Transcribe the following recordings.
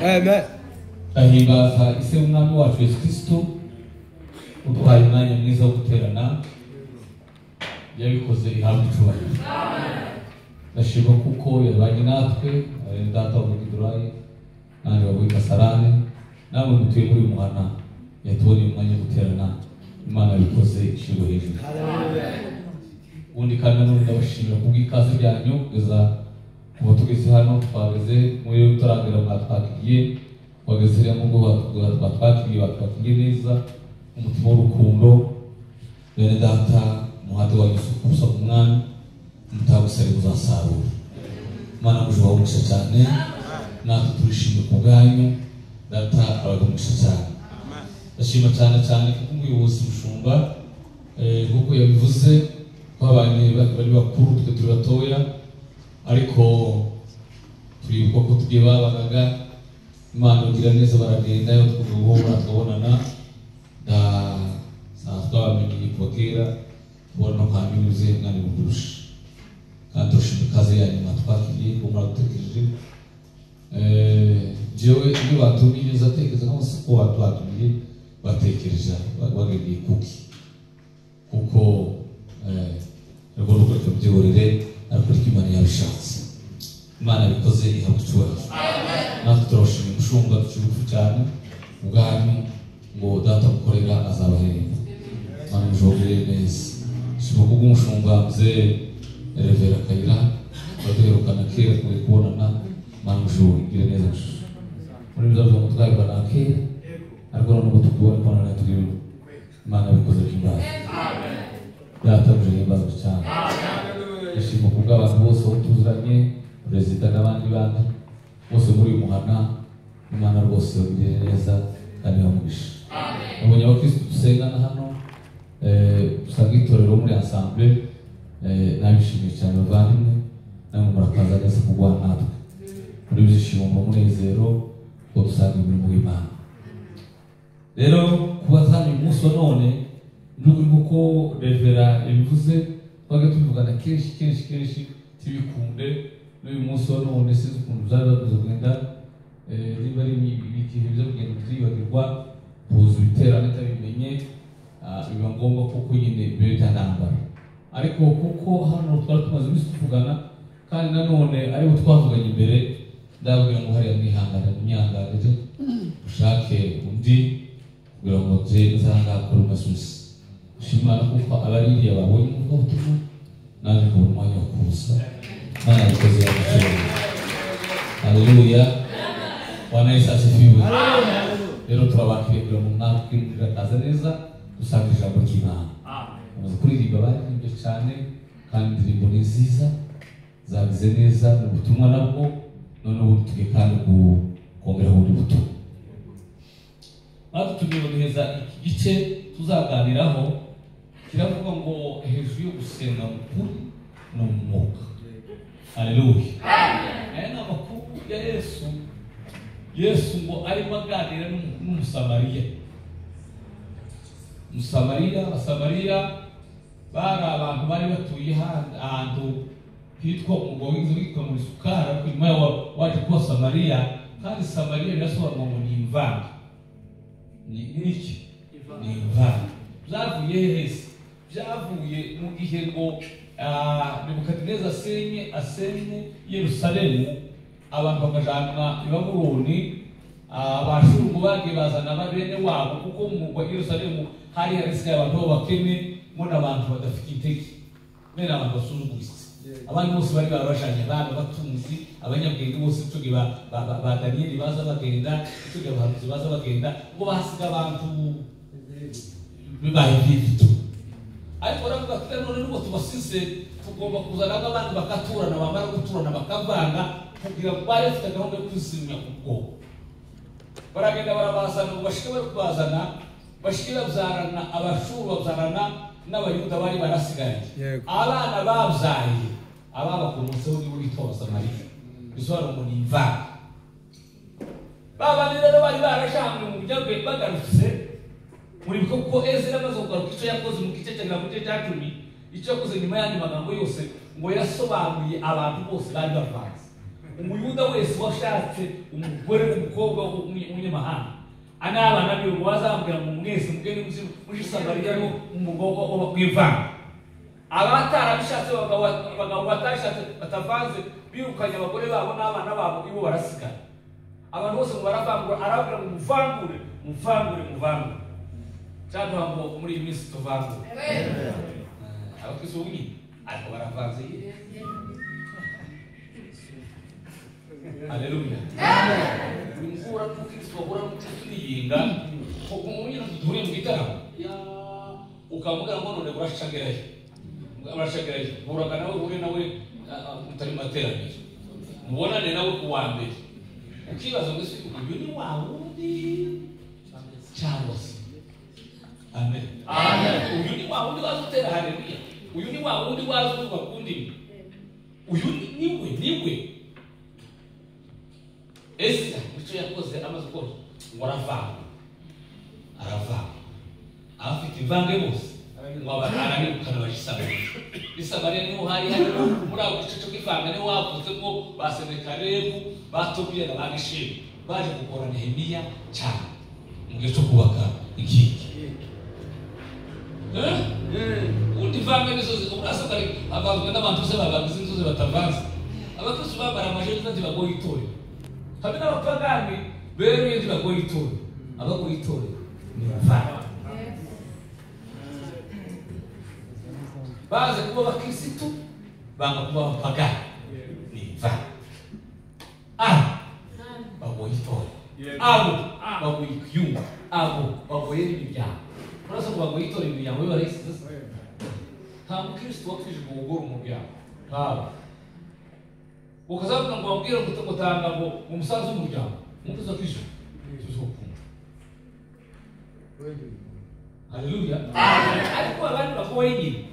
Amen. Ahimbaza ise umwami wacu Yesu Kristo uduhaye umwanya mwiza wo guterana, yabikoze ihabwa icyubahiro. Ndashima kuko yabanye natwe, data wa Gidurayi nanjye wa Kasarane, namwe mutuye muri uyu muhana, yatuboneye umwanya wo guterana. Imana yabikoze ishyirwa hejuru. Ubundi kandi nanone ndabashimira kubw'ikaze ryanyu kugeza kuva tugeze hano, twageze muri tutaragera mwatwakiriye, twageze hariya mu ngo batwakiriye, batwakiriye neza umutima w'urukundo. Bene data, umuhate wanyu si ukusa ku mwami, mutagusare muzasarura. Imana muje umugisha cyane, natwe turishimye ku bwanyu, data abahe umugisha cyane. Ndashima cyane cyane kuko umuyobozi mushumba nk'uko yabivuze, twabanye bari bakuru, twe turi batoya, ariko turibuka ko tugiye babanaga. Imana igira neza baragenda, yo twuguhura tukabonana, twabamenye kuva kera, tubona kwa nyuze mwani budurusha. Kandi turashima ikaze yanyu mwatwakiriye, ko muradutekereje. Jewe iyo batumiye nzatekereza nko ko batwatumiye batekereje bagendeye kuki, kuko rwo rukora byihorere, ariko Imana yabishatse. Imana yabikoze ihabwa icyubahiro. Natwe turabashimira umushumba, duciye bugufi cyane ubwanyu ngo data mukorera azabahemba. Imana imujogere neza. Shima kubw'umushumba mzee Revera Kayira, baduherukana kera tugiye kubonana. Imana imujogere neza. Muri bizavuga ngo twaherukana kera, ariko none ubwo tukubona kubonana tugiye. Imana yabikoze by'imbabazi. Data mujye cyane. Ndashima kubw'abantu bose aho tuziranye, perezida n'abandi bandi bose muri uyu muhana. Imana rwose yabigiriye neza kandi ibamugisha. Nabonye abakristo dusengana hano, usanga itorero muri ensemble, nabishimiye cyane bavandimwe, namwe murakaza neza kugwana natwe muri byishimo mu munezero ko dusanga imirimo y'Imana. Rero kuba hano uyu munsi wa none, n'ukuri kuko Revera yabivuze, twagiye tubivugana kenshi kenshi kenshi tibikunde, n'uyu munsi wa none sinzi ukuntu bizaba kugenda, niba ari ibihe biza kugenda byibagirwa, kuza ibiterane utabimenye, biba ngombwa kuko nyine bibe byantambara. Ariko kuko hano twari tumaze iminsi tuvugana, kandi nanone aribo twavuganye imbere, ndababwira ngo hariya mwihangane, munyihanganire, ushake undi kugira ngo nze nzangakore umususi. Shimana kuko abaririya babonye umuvugabutumwa, nanjye nkabona umwanya wo kuza. Imana yabikoze yamushimye. Haleluya. Bwana Yesu asifiwe. Rero turabakiriye kugira ngo mwatwe murakaza neza, dusanga ijambo ry'Imana. Bamaze kuririmba baririmbye cyane, kandi indirimbo ni nziza, zagize neza mu butumwa nabwo, none ubu tugiye kandi kongeraho ubundi butumwa. Badutumiye baduheza iki gice tuzaganiraho, kiravuga ngo hejuru yo gusenga mu kuri no mu mwuka. Haleluya. Aya ni amakuru ya Yesu. Yesu ngo arimo aganira n'Umusamariya. Umusamariya, Abasamariya bari abantu bari batuye ahantu hitwa umugabo w'inzu witwa muri Sukara, ariko nyuma yaho waje kuba Samariya. Kandi Samariya birasobanurwa ngo ni imvange. Ni iki? Ni imvange. Byavuye hehe? Byavuye mu gihe ngo Nebukadineza asenye Yerusalemu, abantu bakajanwa i Babuloni. Abashuru bagiye bazana bene wabo, kuko mu murwa Yerusalemu hari harisigaye abantu b'abakene, ngo n'abantu badafite intege, bene abantu basuzuguritse. Abandi bose bari barabashanye, abana batunzi, abanyabwenge bose icyo gihe ba Daniyeli baza bagenda, icyo gihe abahanuzi baza bagenda, ngo bahasiga abantu bibaye bito. Ariko baravuga ati none nubwo tubasize tugomba kuzana abandi bakaturana, bamara guturana bakavanga, kugira ngo bari bafite gahunda yo kwizimya ku bwoko. Baragenda barabazana, ngo bashike bari kubazana, bashike babyarana Abashuru, babyarana n'Abayuda bari barasigaye. Abana babyaye ababakomotseho nibo bitwa Abasamariya, bisobanura ngo ni imvange. Babandi rero bari barajanywe mu byago bagarutse muri kuko Ezra amaze kugaruka, icyo yakoze mu gice cya mirongo icyenda cya cumi, icyo yakoze nyuma y'andi magambo yose, ngo yasobanuye abantu bose bari bavanze. Umuyuda wese washatse umugore w'umukobwa w'umunyamahanga anabana biyo bazambwira ngo mwese mugende muri Samariya no umugogo w'ivanga. Abatarabishatse abagabo batashatse batavanze birukanye abagore babo n'abana babo ibo barasigara. Abantu bose ngo baravangura, arababwira ngo muvangure muvangure muvangure. Cyangwa ngo muri iyi minsi tuvangure. Abakristo nyine ariko baravanze. Haleluya. Mvura n'umukristo wahura n'umukristo uriyinga kuko duhuriye mu gitaramo ukamubwira ngo none urashagerayo urashagerayo huraga nawe uhure nawe mutari materaniro mubonane nawe ku wa mbere ukibaza ngo ese uyu ni wa wundi cyangwa se amen. Uyu ni wa wundi waza utera haleluya, uyu ni wa wundi waza uvuga ku ndimi, uyu niwe niwe. Ese icyo yakoze amaze gukora ngo aravanga aravanga afite imvange bose ngo abarabirukana bajisamariya. Isamariya niho hari harimo muri ako gice cyo kwivanga niho havutsemo ba Senakeribu ba Tobiya na ba Geshemu baje gukora Nehemiya cyane mu gihe cyo kubaka inkike. Undi vange nizo urasanga avanzwe n'abantu bose bavanze inzuzi batavanze. Abakristo bambara amajezi ntibagoye itorero. Hamwe n'abapagani beruye ntibagoye itorero. Abagoye itorero ni bavanga. Baze kuba abakristo banga kuba abapagani ni imvanga. Abo bagoye itorero, abo bagoye icyumba, abo bagoye n'imiryango. Urasa ngo bagoye itorero imiryango yo barayisize. Nta mukristo wakijijwe gukora umuryango ntawe. Ukazavuga ngo wabwira gutanga ngo umusaza w'umuryango umukristo wakijijwe tuzokunda. Haleluya. Ariko abandi bagoye nyine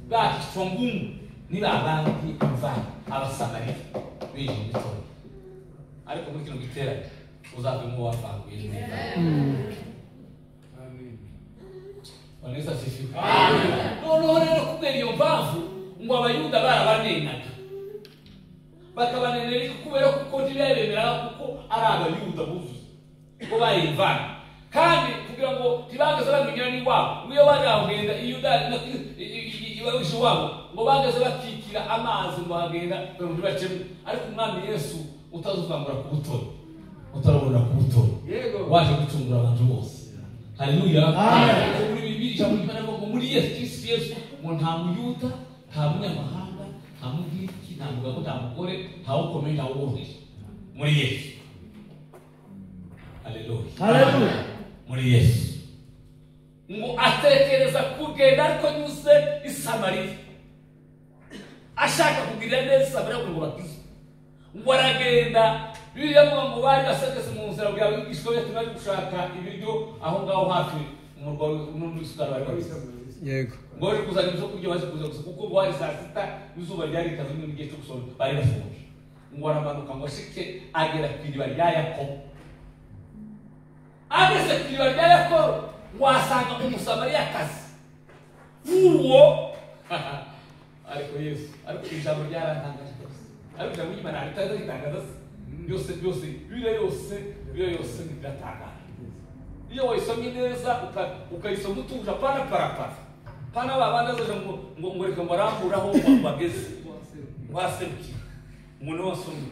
bakitwa ngumu ni babandi imvanga abasamariya binjiye mu itorero. Ariko muri kino giterane uzavemo wavanguye n'imvanga. Bwana Yesu asifiwe. Noneho rero kubera iyo mpamvu ngo abayuda barabanenaga bakabanenera kubera kuko ntibabemera kuko ari abayuda buzuye ngo bayivanga. Kandi kugira ngo ntibageze bamenyana n'iwabo iyo bajya kugenda iyuda iwawishe wabo ngo bageze bakikira amazi ngo bagenda ngo ntibacemo. Ariko umwami Yesu utazuvangura ku butoni utarabona ku butoni waje gucungura abantu bose. Haleluya. Muri Bibiliya ijambo ry'Imana ngo muri Yesu Kristo Yesu ngo nta muyuda nta munyamahanga nta mugiriki nta mugabo nta mugore nta ukomeye nta woroheje muri Yesu. Haleluya. Haleluya. Muri Yesu ngo atekereza kugenda ariko nyuze i Samariya ashaka kugirira neza Samariya ngo bakizwe. Ngo aragenda Bibiliya ivuga ngo bari basagase mu nzira kugira ngo abigishwa be bari gushaka ibiryo aho ngaho hafi umurwa n'isukari bari bafite. Yego. Ngo bari kuzana ibyo kurya baje kuza gusa kuko ngo hari saa sita izuba ryari rikaze n'igihe cyo gusoma bari bashonje. Ngo aramanuka ngo ashike agera ku iriba rya Yakobo. Ageze ku iriba rya Yakobo ngo asanga umusamariyakazi uwo ariko Yesu ariko ijambo ryarantangaje rwose. Ariko ijambo ry'Imana ritaza ritangaza byose byose Bibiliya yose Bibiliya yose iratangaje. Iyo wayisomye neza ukayisoma utuje apana parapara pana babandi azaje ngo ngo reka ngo aramburaho bageze waserukiye umuntu wasomye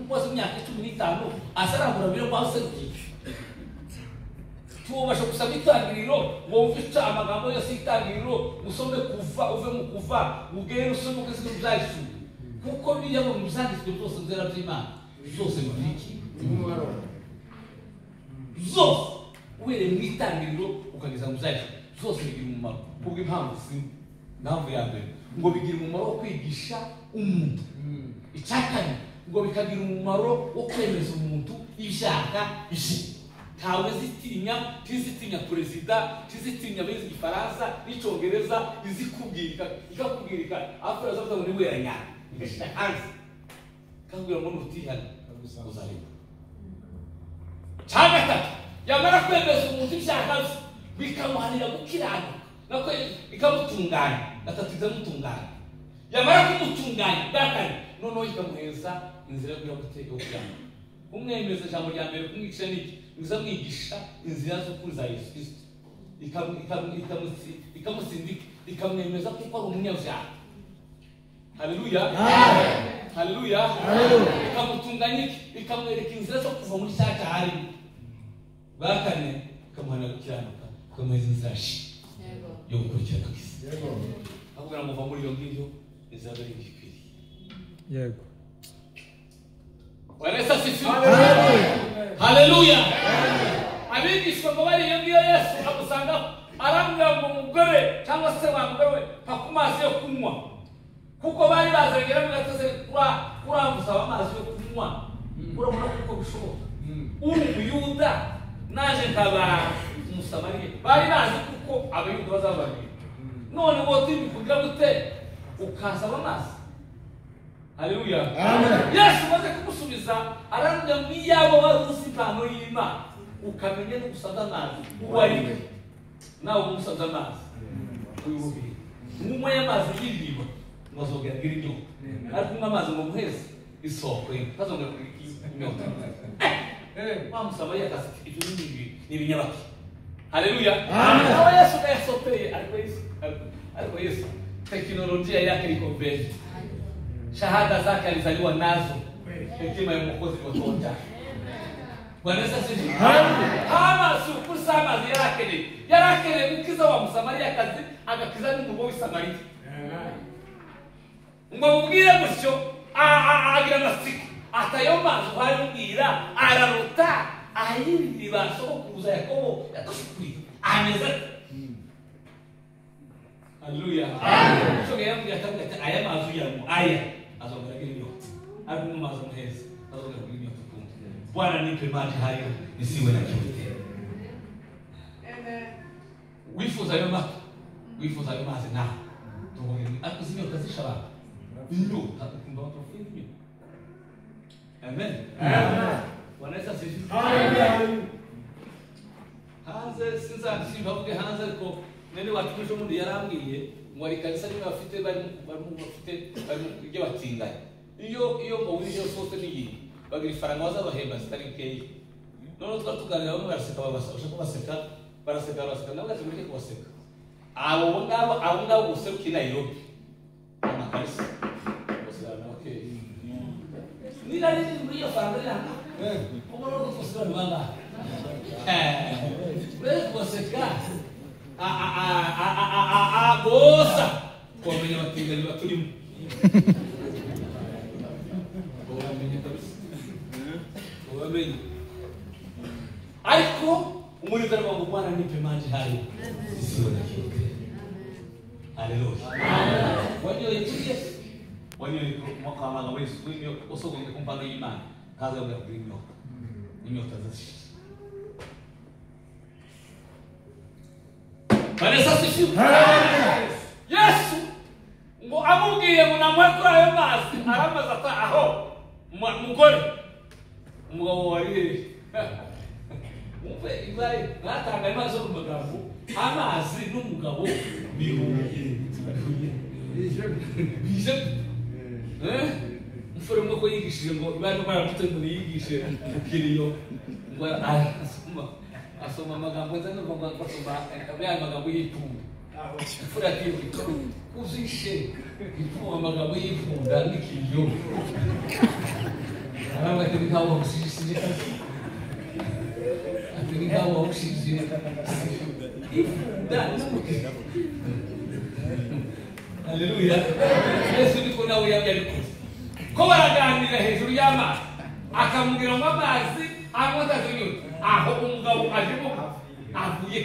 waze imyaka 15 asarambura biro waserukiye tubasha gusoma itangiriro ngo wumve icyo amagambo yose y'itangiriro usome kuva uve mu kuva ugere usome ugeze mu byahise kuko biriya mu byanditswe byose nzera by'Imana byose bibiki zose uhereye mu itangiriro ukageza mu byahise zose bigira umumaro kubw'impamvu zimwe. Impamvu ya mbere ngo bigira umumaro wo kwigisha umuntu. Icya kabiri ngo bikagira umumaro wo kwemeza umuntu ibyaha bye. Ntawe zitinya, ntizitinya perezida, ntizitinya abizi igifaransa n'icyongereza, izikubwirika ikakubwirika afura zavuga ngo ni weranyana igashyira hanze ikakubwira ngo nutihana uzareba. Cya gatatu yamara kwemeza umuntu ibyaha bye bikamuhanira gukiranuka nako ikamutunganya gatatu ikamutunganya yamara kumutunganya bwa kane Noneho ikamuheza inzira yo gutega. Kumwemeza ijambo rya mbere kumwigisha niki? Mwigisha inzira zo kuza Yesu Kristo. Ikamusindika, ikamwemeza kuko ari umunyabyaha. Haleluya. Haleluya. Ikamutunganya, ikamwereka inzira zo kuva muri cya hari. Bakane ikamuhana gukiranuka, ikamuheza inzira yo gukurikira Kristo. Akubwira ngo va muri iyo ngiyo inzira dore ikwiriye. Yego. Bwana Yesu asifiwe. Haleluya. Abigishwa ngo bari iyo ngiyo Yesu amusanga aramubwira ngo umugore cyangwa se wa mugore we pa ku mazi yo kunywa. Kuko bari bazagera mu gatose kuramusaba amazi yo kunywa. Urabona kuko bishoboka. Uri Umuyuda naje nkaba Umusamariya. Bari bazi kuko Abayuda bazababwira. None wowe kugira gute ukasaba amazi. Haleluya. Amen. Yesu maze kumusubiza aramubwira ngo iyaba wari uzi impano y'Imana ukamenya no gusaba amazi uwo ari we, nawe umusabye amazi uyubuhe umunywa y'amazi y'iriba ngo azongera agira inyota, ariko unywa amazi ngo muheze isoko ye ntazongera kugira inyota. Wa Musamariya akazi ibyo ni ibinyabaki. Haleluya. Aho Yesu yasopeye, ariko Yesu teknolojia yake iko mbele. Shahada zake alizaliwa nazo. Hekima ya Mwokozi kwa. Bwana Yesu asifiwe. Amazi ukusa amazi yarakeneye gukiza wa Musamariya kazi agakiza n'umugabo w'i Samariya. Ngo mubwire gutyo agira amatsiko atayo mazi uhamubwira araruta ay'iriba sogokuruza Yakobo yadushukuriye ameze. Haleluya. Amen. So yambwira ati aya mazi uyanywa aya azongera agira inyota, ariko unywa amazi amuheza azongera kugira inyota ukundi. Bwana nipe maji hayo nisiwe na kiu tena. Amen. Wifuza ayo mata, wifuza ayo mazi nawe tubongere ariko si inyota zisha abantu. Inyota ukumva abantu bafite inyota. Amen. Amen. Bwana Yesu asifiwe. Amen. Hanze sinzabisimba hanze ariko nene wacu umuntu yarambwiye ngo ari kanisa niba bafite bari bafite bari ibyo batinganya. Iyo ngo wije sose niyi bagira ifaranga bazabahemba zitari nkeya. None twari tuganira bamwe baraseka babasha kubaseka baraseka nabo ati mureke kubaseka. Abo ngabo guseruka i Nairobi amakanisa gusigana okay. Nira riri muri iyo faranga riri ubwo rwo gusigana banga. Ureke kubaseka bosa kumenya batinganya baturimo. Ubamenye kabisa. Ubamenye. Ariko umurinzi aravuga ngo Bwana nipe maji hayo nisiwe na kiu tena. Haleluya. Wanyoye kuri Yesu. Wanyoye mwaka wa Yesu winyo osogonge ku mpano y'Imana kaza kugira inyota. Inyota zashira. Bwana Yesu asifiwe. Yesu ngo amubwiye ngo namuhe kuri ayo mazi aramaze ata aho mugore umugabo wari hehe? Umve ibaye batanga amazi yo mu magambo amazi n'umugabo bihuye bije umuforomo ko yigishije ngo ibaye no baramutse ngo yigishe kukiriyo ngo asoma amagambo nza no ngo asoma ya magambo y'ipfunda imfura ati kuzishe ipfunda amagambo y'ipfunda n'ikiriyo aravuga ati nkaho wamushishije ati nkaho wamushishije ifunda n'umukiriyo. Haleluya. Yesu niko nawe yabikoze ko baraganira hejuru y'amazi akamubwira ngo amazi anywa atazinyota. Aho umugabo ajemo avuye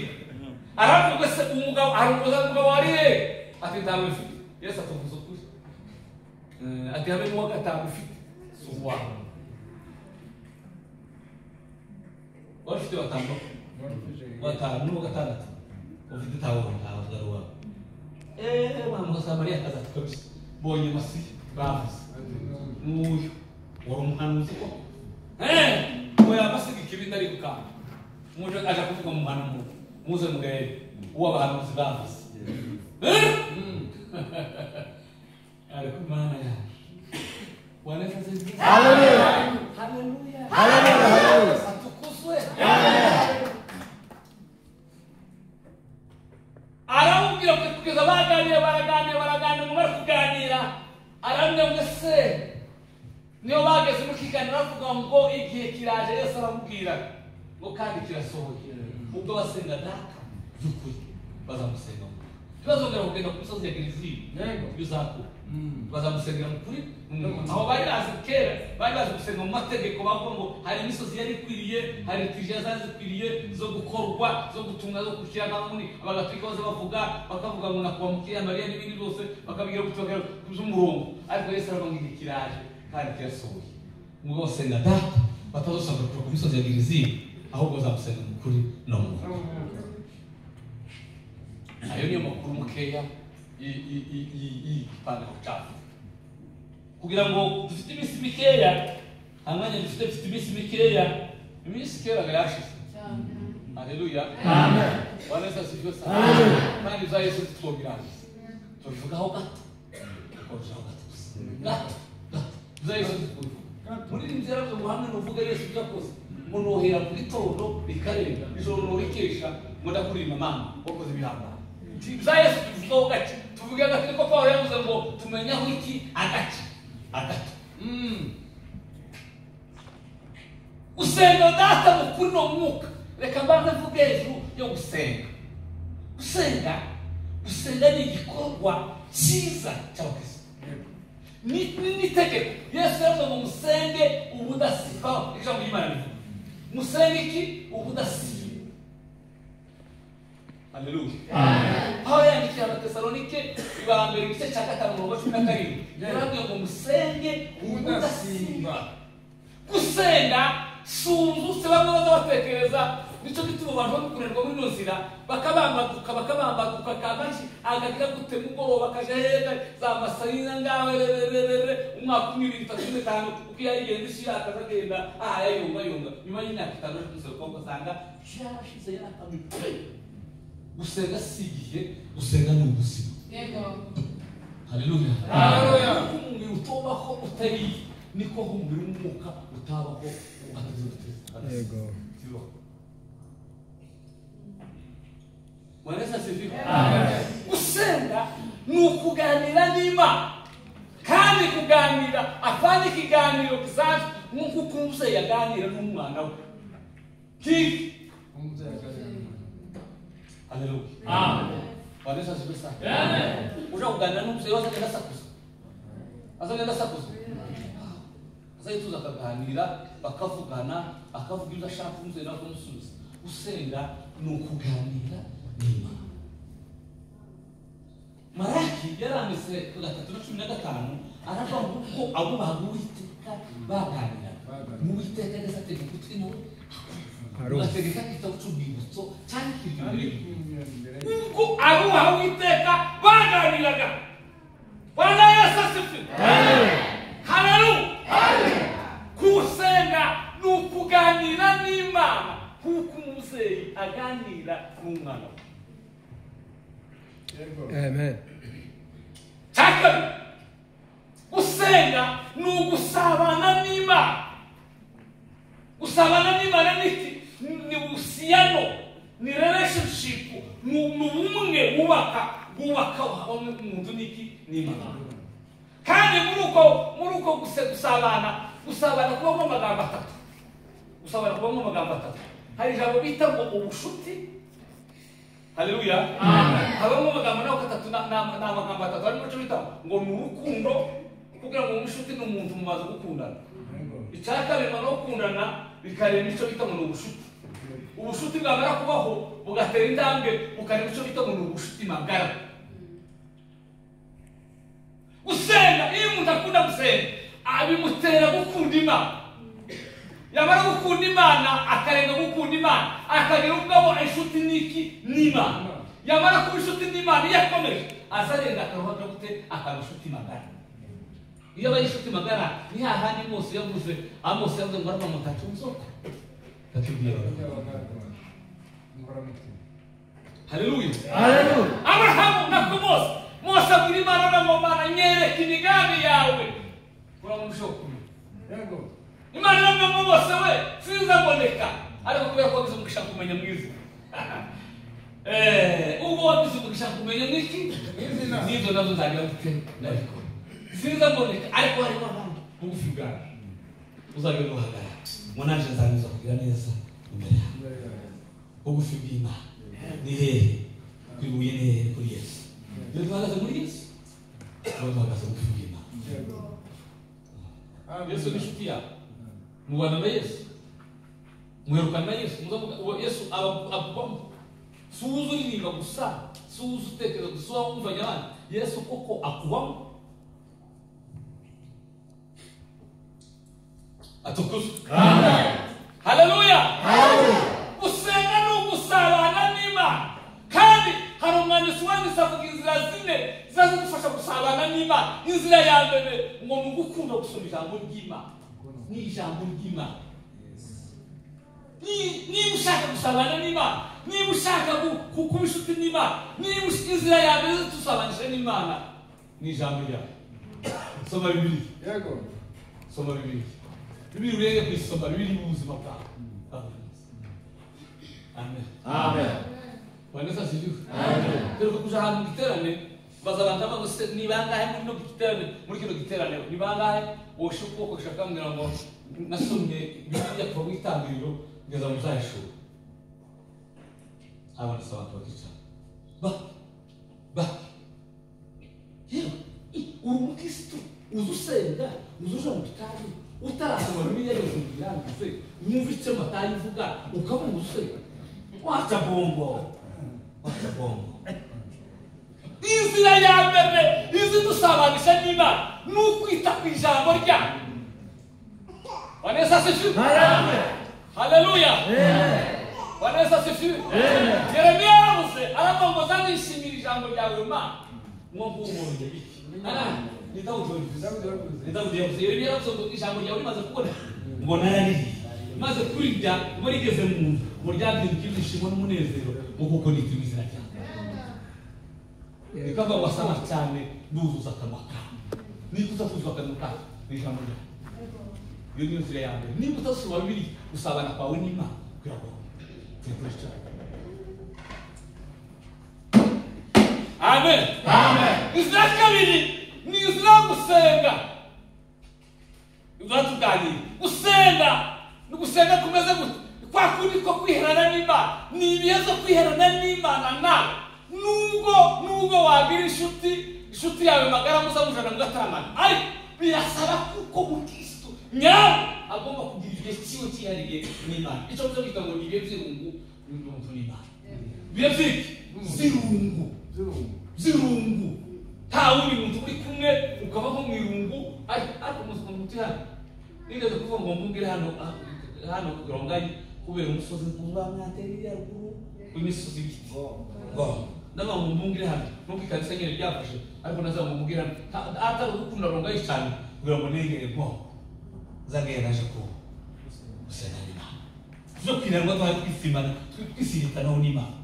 aravuga se umugabo arukoza umugabo wari he ati ntawe mfite. Yesu atuvuze ukuri ati habe n'uwa gatanu ufite si uwawe. Wari ufite batanu n'uwa gatandatu ufite ntawe ntawe ari uwawe. Wa Musamariya akaza ati kabisa mbonye Masihi bavuze n'uyu wari umuhanuzi koko. Ngo yabasiga ikibindi ari gukanda muje aja kuvuga mu muhanuzi muze mugere uwo abahanuzi bavuze. Ariko Imana yacu Bageze mu kiganiro bavuga ngo igihe kiraje, Yesu aramubwira ngo kandi kirasohoye, ubwo basenga Data by'ukuri bazamusenga, ntibazongera kugenda ku misozi ya Gerizimu bizakura, bazamusengera mu kuri. Aho bari bazi kera, bari bazi gusenga mu mategeko, bavuga ngo hari imisozi yari ikwiriye, hari liturujia zari zikwiriye zo gukorwa, zo gutunga, zo gushyira hamwe. Abagatolika baza bavuga, bakavuga ngo nakuba Mariya n'ibindi byose, bakabwira gutokera by'umurongo. Ariko Yesu aravuga ngo igihe kiraje kandi kirasohoye, ubwo basenga Data batazosanga ku misozi ya Gerizimu, ahubwo bazamusenga mu kuri no mu mwuka. Ayo niyo makuru mukeya y'igipande cyacu, kugira ngo dufite iminsi mikeya, nta mwanya dufite, dufite iminsi mikeya, iminsi keraga yashize. Haleluya, amen. Bwana Yesu asifiwe sana. Kandi za Yesu twobirangiza tubivugaho gato, tukoreshaho gato gusa, gato gato. Za Yesu tubivuga muri iri nzira zo muhamwe, nuvuga Yesu ibyo akoze, ngo nohera mu gitondo bikarenga ijoro norikesha, ngo ndakurima mama wakoze ibihambaye. Za Yesu tubivugaho gace, tuvuge gato, niko Pawulo yavuze ngo tumenyaho iki agace agato. Gusenga Data mu kuri no mwuka. Reka mbanze mvuge hejuru yo gusenga. Gusenga ni igikorwa cyiza cy'abakristo, ni itegeko. Yesu yavuze ngo musenge ubudasiba, ijambo ry'Imana rivuga musenge iki? Ubudasiba. Haleluya. Pawulo yandikiye Abatesalonike iba mbere igice cya 5:17, yarabwiye ngo musenge ubudasiba. Gusenga sunzutse bamwe bazabatekereza, nicyo gituma abantu bamukorerwa muri ino nzira, bakabambaduka kabashi akagira gute mugoroba akaja hega za masayina ngawe rererere umwaka 1 2 3 4 5, uko yagenda isi akazagenda aha yayunga yunga, nyuma y'imyaka 5 aje kumusaba ugasanga yarashize yarakamye. Gusenga si igihe, gusenga ni ubuzima. Yego. Haleluya. Haleluya. Umubiri utobaho utariye, niko umubiri w'umwuka utabaho ugateze. Yego. Bwana Yesu asifiwe. Amen. Gusenga ni ukuganira n'Imana, kandi kuganira afanye ikiganiro gisanzwe nk'uko umubyeyi yaganira n'umwana we. Kiki umubyeyi aganira n'umwana. Haleluya. Amen. Bwana Yesu asifiwe sana. Amen. Uja kuganira n'umubyeyi azagenda asakuza, azagenda asakuza, azahita akaganira, bakavugana, akavuga ibyo ashaka, umubyeyi nawe akamusubiza. Gusenga ni ukuganira n'Imana. Malaki yaranditse ku 3:15 aravuga ngo uko abo baha Uwiteka baganiraga, Uwiteka ageze atega ugutwi nawe ugategeka igitabo cy'urwibutso cyandikirwa imbere, ubwo abo baha Uwiteka baganiraga. Bwana Yesu asifiwe. Haleluya. Gusenga ni ukuganira n'Imana nk'uko umubyeyi aganira n'umwana we. Amen. Cyakabiri, gusenga ni ugusabana n'Imana. Gusabana n'Imana ni iki? Ni ubusiano, ni relationship, ni ubumwe wubaka umuntu n'iki? N'Imana. Kandi muri uko gusabana kubamo amagambo atatu. Gusabana kubamo amagambo atatu. Hari ijambo bita ngo ubushuti. Haleluya. Amen. Habamo amagambo naho atatu, na amagambo atatu. Harimo icyo bita ngo ni urukundo, kugira ngo umushuti ni umuntu mumaze gukundana. Icya kabiri no gukundana bikarema icyo bita ngo ni ubushuti. Ubushuti bwamara kubaho bugatera intambwe bukarema icyo bita ngo ni ubushuti magara. Gusenga, iyo umuntu akunda gusenga abimutera gukunda Imana. Yamara gukunda Imana akarenga gukunda Imana, akagira ubwabo inshuti n'iki? N'Imana. Yamara kuba inshuti n'Imana iyo akomeje azarenga akaruha gute? Akaba inshuti magara. Iyo abaye inshuti magara ni hahandi Mose yavuze, Mose yavuze ngo arava mu ntacyo nzoka. Ndatubwira. Haleluya. Haleluya. Abrahamu na Mose, Mose abwira Imana ngo Mana nyereka imigambi yawe. Uramushoka. Yego. Imana iramubwira ngo Mose we sinzaboneka, ariko kubera ko wagize umugisha kumenya mwiza. Ubwo wagize umugisha kumenya n'iki? N'ibyo nabyo nzagira gute? Ndabikora. Sinzaboneka, ariko hariho abandi bugufi bwawe. Uzagenda uhagarara ngo naje nzanyuza kugira neza imbere yawe. Bugufi bw'Imana ni hehe? Ku ibuye ni hehe? Kuri Yesu. Iyo duhagaze muri Yesu tuba duhagaze bugufi bw'Imana. Yesu ni inshuti yawe, mubana na Yesu, muherukana na Yesu, Yesu akubamo. Si uza uririmba gusa, si uza utekereza gusa, wumvanye abandi. Yesu koko akubamo. Atukuzwe. Haleluya. Gusenga ni ugusabana n'Imana. Kandi hari umwanditsi wanditse avuga inzira zine zizadufasha gusabana n'Imana. Inzira ya mbere ngo ni ugukunda gusoma ijambo ry'Imana. Ni ijambo ry'Imana. Niba ushaka gusabana n'Imana, niba ushaka kuba inshuti n'Imana, niba inzira ya mbere tusabanisha n'Imana ni ijambo ryawe. Soma Bibiliya. Yego. Soma Bibiliya. Bibiliya urenge kuyisoma, Bibiliya mu buzima bwawe. Amen. Amen. Bwana Yesu asifiwe. Amen. Dore kuja ahantu mu giterane baza abantu bavuga se ni bangahe muri no giterane, muri kino giterane ni bangahe woshe ukuboko ushaka kumbwira ngo nasomye Bibiliya kuva mu itangiriro kugeza mu Zayishuri. Abantu si abantu bakicara. Ba yewe uri umukristo uzi usenga uzi uja mu gitari utarasoma Bibiliya yose ngo uyirangize wumve icyo Matayo ivuga ukabona usenga wacha bongo wacha bongo. Inzira ya mbere izidusabanisha n'Imana ni ukwita ku ijambo ryayo. Bwana Yesu asifiwe. Haleluya. Bwana Yesu asifiwe. Yeremiya yaravuze aravuga ngo nzanishimira ijambo ryawe Mana ngo nkuhunge iki. Ni Dawudi wabivuze. Ni Dawudi yavuze. Yeremiya yaravuze ngo ijambo ryawe rimaze kubona ngo naraririye maze kurirya ngo rigeze mu nzu ngo ryabyinduka ibyishimo n'umunezero ngo kuko nitwa izina ryawe. Bikava wasama cyane nduzuza akanwa kawe. Niba utazuza akanwa kawe ni ijambo ryawe. Iyo niyo nzira ya mbere. Niba utasoma Bibiliya gusabana kwawe n'Imana biragoye. Turakoresha. Amen. Amen. Inzira ya kabiri ni inzira yo gusenga. Tuganira gusenga ni gusenga kumeze gute? Kwa kundi ko kwiherana n'Imana ni ibihe zo kwiherana n'Imana nawe. Nubwo wagira inshuti yawe magara muza mujana mugataramana, ariko birasaba kuko mukristo nyawe agomba kugira igihe cyiwe cyihariye n'Imana. Icyo cyo bita ngo ni ibihe by'irungu n'umuntu n'Imana. Ibihe by'iki? Zirungu. Zirungu. Nta wundi muntu uri kumwe ukaba nko mu irungu, ariko umuntu hano nigeze kuvuga ngo mbungire hano hano Rongayi kubera umusozi uba mwateri ya ruguru w'imisozi ibiti. Ndavuga ngo mbungire hano nubwo ikanisa nyine ryafashe, ariko naza ngo mbungire hano atari ugukunda Rongayi cyane kugira ngo negere nko nzagenda naje ko gusenga n'Imana. Tuzo kwirangwa twari twisimana twisiritanaho n'Imana.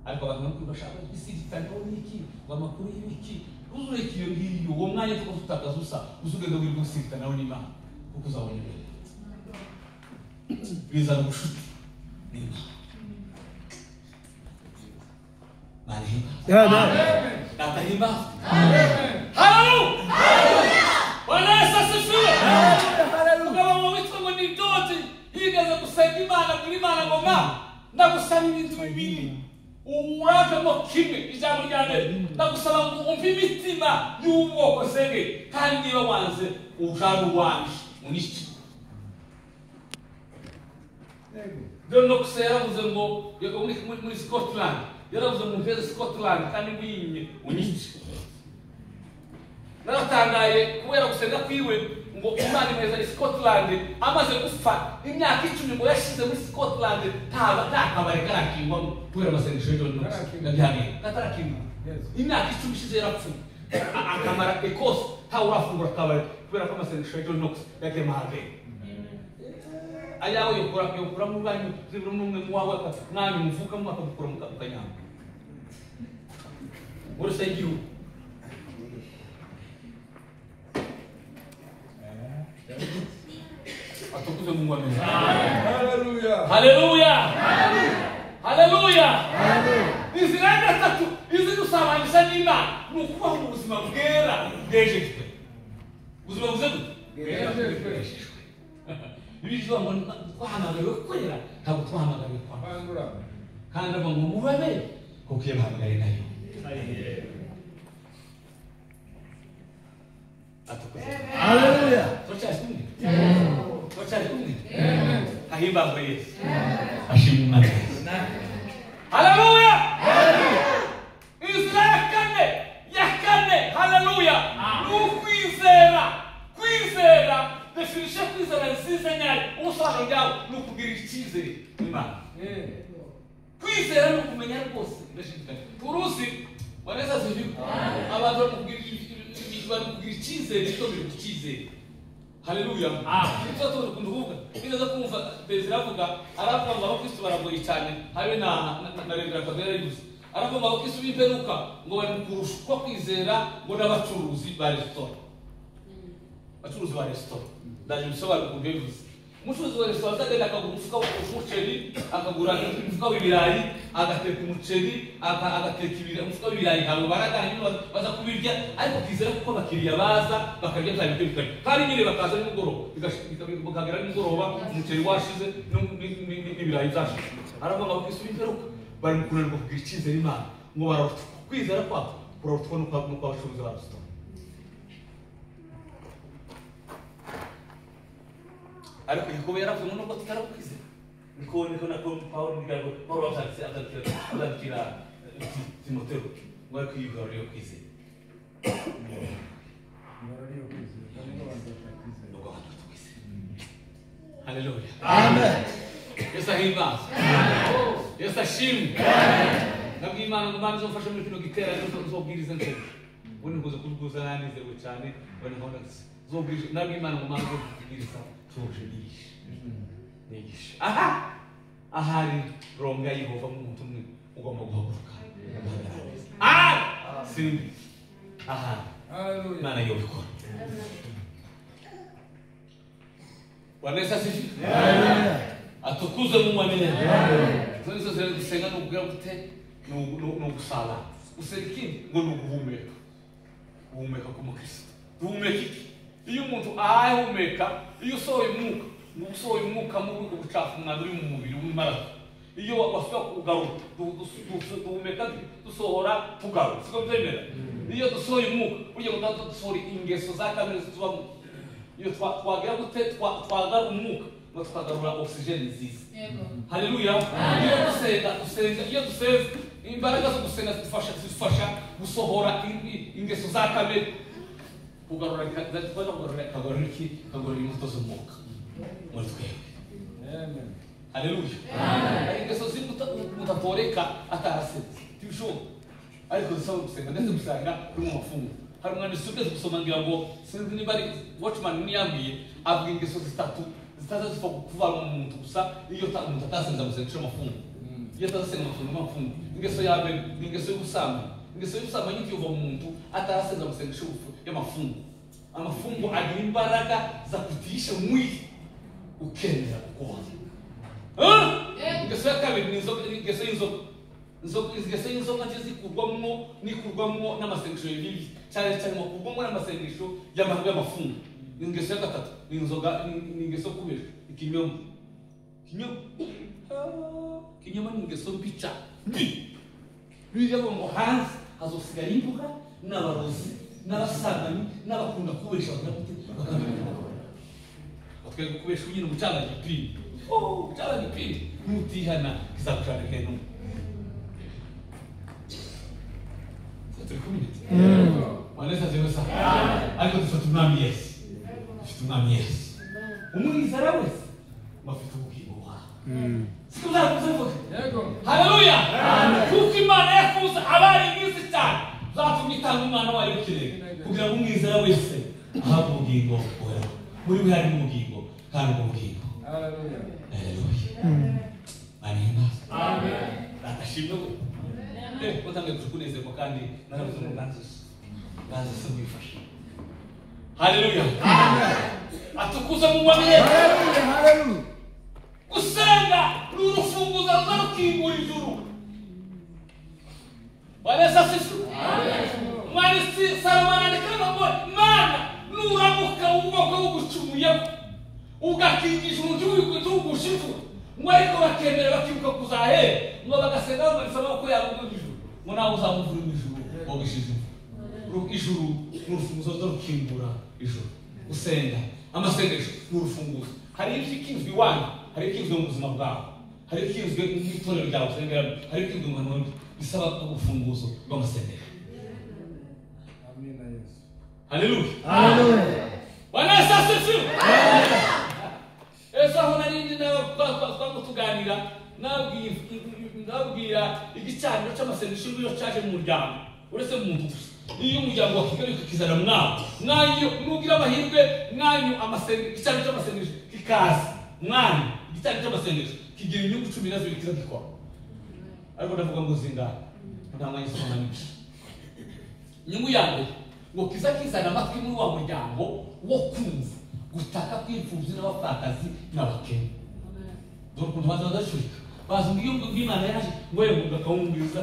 Ariko abantu bamwe bashaka kwisiritanaho n'iki ngo amakuru y'ibiki uzureka iyo ngiyo uwo mwanya tuko tutakaza usa uzugenda wirirwa gusiritanaho n'Imana kuko uzabona imbere bizana ubushuti n'Imana. Amen. Haleluya. Bwana Yesu asifiwe. Umugabo witwa ngo ni Dawudi yigeze gusenga Imana abwira Imana ngo ma ndagusaba ibintu bibiri uravemo kimwe ijambo rya mbere ndagusaba ngo umve imitima y'ubwoko nsengeye kandi niba wanze ujane uwanje unice. John Knox yaravuze ngo muri Scotland yaravuze ngo mpeze Scotland kandi ngwinye unyice. Naratangaye kubera gusenga kwiwe ngo Imana imeza i Scotland amaze gupfa imyaka 10 ngo yashize muri Scotland nta kabari karakingwamo kubera amasengesho ya John Knox yabyaniye katarakingwa imyaka 10 ishize yarapfuye akamara Ecosse ntawe urafungura akabari kubera ko amasengesho ya John Knox yagiye mahave. Ayawe yokora mu banyu zibura n'umwe mu wawe mwanyu muvukamo akagukura mu kanyanga uruse igihugu. Atukuze Mungu amena. Haleluya. Haleluya. Haleluya. Inzira ya gatatu izidusabanisha n'Imana ni ukubaho mu buzima bwera bwejejwe. Ubuzima buze gute? Bwejejwe. Bibiliya ngo twahamagariwe kwera, ntabwo twahamagariwe kwandura. Kandi avuga ngo mube kuko iyo bahamagaye nayo. Haleluya. Turacyari kumwe? Turacyari kumwe? Ahimbazwe Yesu. Ashimwe Imana Yesu. Haleluya. Inzira ya kane, haleluya, ni ukwizera. Kwizera, definisha kwizera nziza nyayo. Ubusobanuro bwawe ni ukugira icyizere Imana. Kwizera ni ukumenya rwose ndashidikanya. Turuzi wanaweza sivyo? Abantu bari kugira icyizere cyo biri icyizere. Haleluya. Icyo turi kuvuga. Niza kumva Desire avuga aravuga ngo abakristo baragoye cyane habe na Reverend Kabera yivuze. Aravuga ngo abakristo b'imperuka ngo bari kurushwa kwizera ngo n'abacuruzi ba resitora. Abacuruzi ba resitora. Ndaje bisobanura ukuntu bivuze. Umucuruzi wa resitora azagenda akagura umufuka w'umuceri, akagura umufuka w'ibirayi, agateka umuceri, agateka umufuka w'ibirayi, ntabwo baragana baza kubirya, ariko kwizera kuko abakiriya baza bakarya bya biryo bikarya. Kandi nyine bakaza nimugoroba, bikagera nimugoroba umuceri washize n'ibirayi byashize. Aravuga ngo abakristo b'imperuka bari mu kunanirwa kugira icyizere Imana, ngo bararutwa. Kwizera kwabo kurarutwa n'uko abacuruzi ba resitora. Ariko Yakobo yaravuze ngo nubwo tutarakwizera niko nako Pawulo niko Pawulo azandikira Timoteyo ngo ariko iyi ngoro yo kwizera. Nubwo abantu batakwizera. Haleluya. Amen. Yesu ahimbazwe. Yesu ashimwe. Nabwiye Imana ngo Imana izomfashe muri kino giterane nzobwiriza nsenga. Ubundi nkuze kubwuza nanezerewe cyane, ubundi nkabona nzobwiriza. Nabwiye Imana ngo Imana izobwiriza tuje nigisha. Aha ahari ronga Yehova nk'umuntu umwe ugomba guhaguruka. Simbi. Aha. Imana yobikora. Bwana Yesu asifiwe. Atukuze mu mwamini. Izo nizo gusenga no kugira gute no gusaba. Gusenga ikindi ngo ni uguhumeka. Guhumeka k'umukristo. Duhumeka iki? Iyo umuntu ahumeka, iyo usohoye umwuka, usohoye umwuka mubi ubucafu umwanda uri mu mubiri w'amaraso. Iyo wasuka kugarura, duhumeka dusohora tugarura. Siko byemera. Iyo dusohoye umwuka, burya ngo dusohora ingeso za kamere zitubamo. Iyo twagira gute twagarura umwuka, ngo tukagarura oxygen nziza. Haleluya. Iyo dusenga, iyo dusenze, imbaraga zo gusenga zidufasha gusohora ingeso za kamere. Kugarura iki? Kagarura imbuto z'umwuka muri twebwe. Amen. Haleluya. Amen. Ingeso z'imbuto mutatoreka atarasenze. Tibishoboka. Ariko zisaba gusenga ndetse gusanga uri mu mafungo. Hari umwanditsi ugeze gusoma ngira ngo sinzi niba ari Watchman niyambwiye avuga ingeso zitatu zitaza zipfa kuvanwa mu muntu gusa iyo umuntu atasenze gusenga amafungo. Iyo atasenga amafungo. Ingeso ya mbere ni ingeso y'ubusambanyi. Ingeso y'ubusambanyi iva mu muntu atarasenza gusenga y'amafungo. Amafungo agira imbaraga za kutiisha mwili ukemera gukora. Ingeso ya kabiri ni ingeso y'inzoka. Ingeso y'inzoka zikurwamo nikurwamo n'amasengesho y'ibindi cyane cyane mu kurwamo n'amasengesho y'amafungo. Ingeso ya gatatu ni inzoga, ni ingeso kubesha ikinyoma. Ikinyoma ni ingeso mbi cyane. Bibiliya ivuga ngo hanze hazosigara imbuga n'abarozi n'abasambanyi n'abakunda kubesha bakamenya. Batwereka kubesha nyine umucanga gipindi. Umucanga gipindi nutihana kizagucana heno. Turi kumwe. Wanaweza ziweza. Ariko dufite umwami Yesu. Dufite umwami Yesu. Umwizera wese bafite ubugingo buhoraho. Siko uzavuga. Haleluya. Kuko Imana yakuze abari mwiza cyane zatumye itanga umwana wayo w'ikinege kugira ngo umwizera wese ahabwe ubugingo buhoraho. Muri we harimo ubugingo kandi ubwo bugingo. Haleluya. Haleluya. Amen. Amen. Ndashimwe. Utangiye kunezerwa kandi narabuze ngo nganze se mwifashe. Haleluya. Atukuze mu mwami Yesu. Haleluya, haleluya. Gusenga ni urufunguzo ruza rukingura ijuru. Bwana Yesu asifiwe. Mwanditsi Salomo arandika ngo Mana Nuramuka ubwoko bugucumuyeho ugakingisha umuntu w'ugusha imvura ngo ariko bakemera bakibuka kuzahera ngo bagasenga bamanitse amaboko yabo mu ijuru ngo nawe uzamuvura mu ijuru wagushize imvura. Ijuru ni urufunguzo rukingura ijuru. Gusenga amasengesho ni urufunguzo. Hari ibikinzwe iwanyu, hari ibikinzwe mu buzima bwawe, hari ibikinzwe mu itorero ryawe usengeramo, hari ibikinzwe mu bantu, bisaba urufunguzo rw'amasengesho. Amina Yesu. Haleluya. Haleluya. Bwana Yesu asifiwe. Ejo aho narindi nawe tuganira nabwira igicaniro cy'amasengesho iyo cyaje mu muryango uretse mu muntu gusa. Iyo umuryango wa Kigali ukizana mwawe mwanyu nugira amahirwe mwanyu amasengesho igicaniro cy'amasengesho kikaza mwanyu igicaniro cy'amasengesho kigira inyungu 12 kiza gikora. Ariko ndavuga ngo zingahe nta mwanya usoma nyinshi. Inyungu ya mbere ngo kiza kizana amatwi muri wa muryango wo kumva gutaka kw'imfubyi n'abapfakazi n'abakene. Dore ukuntu baza badacurika baza ngo iyo Imana yaje ngo yewe akawumviriza.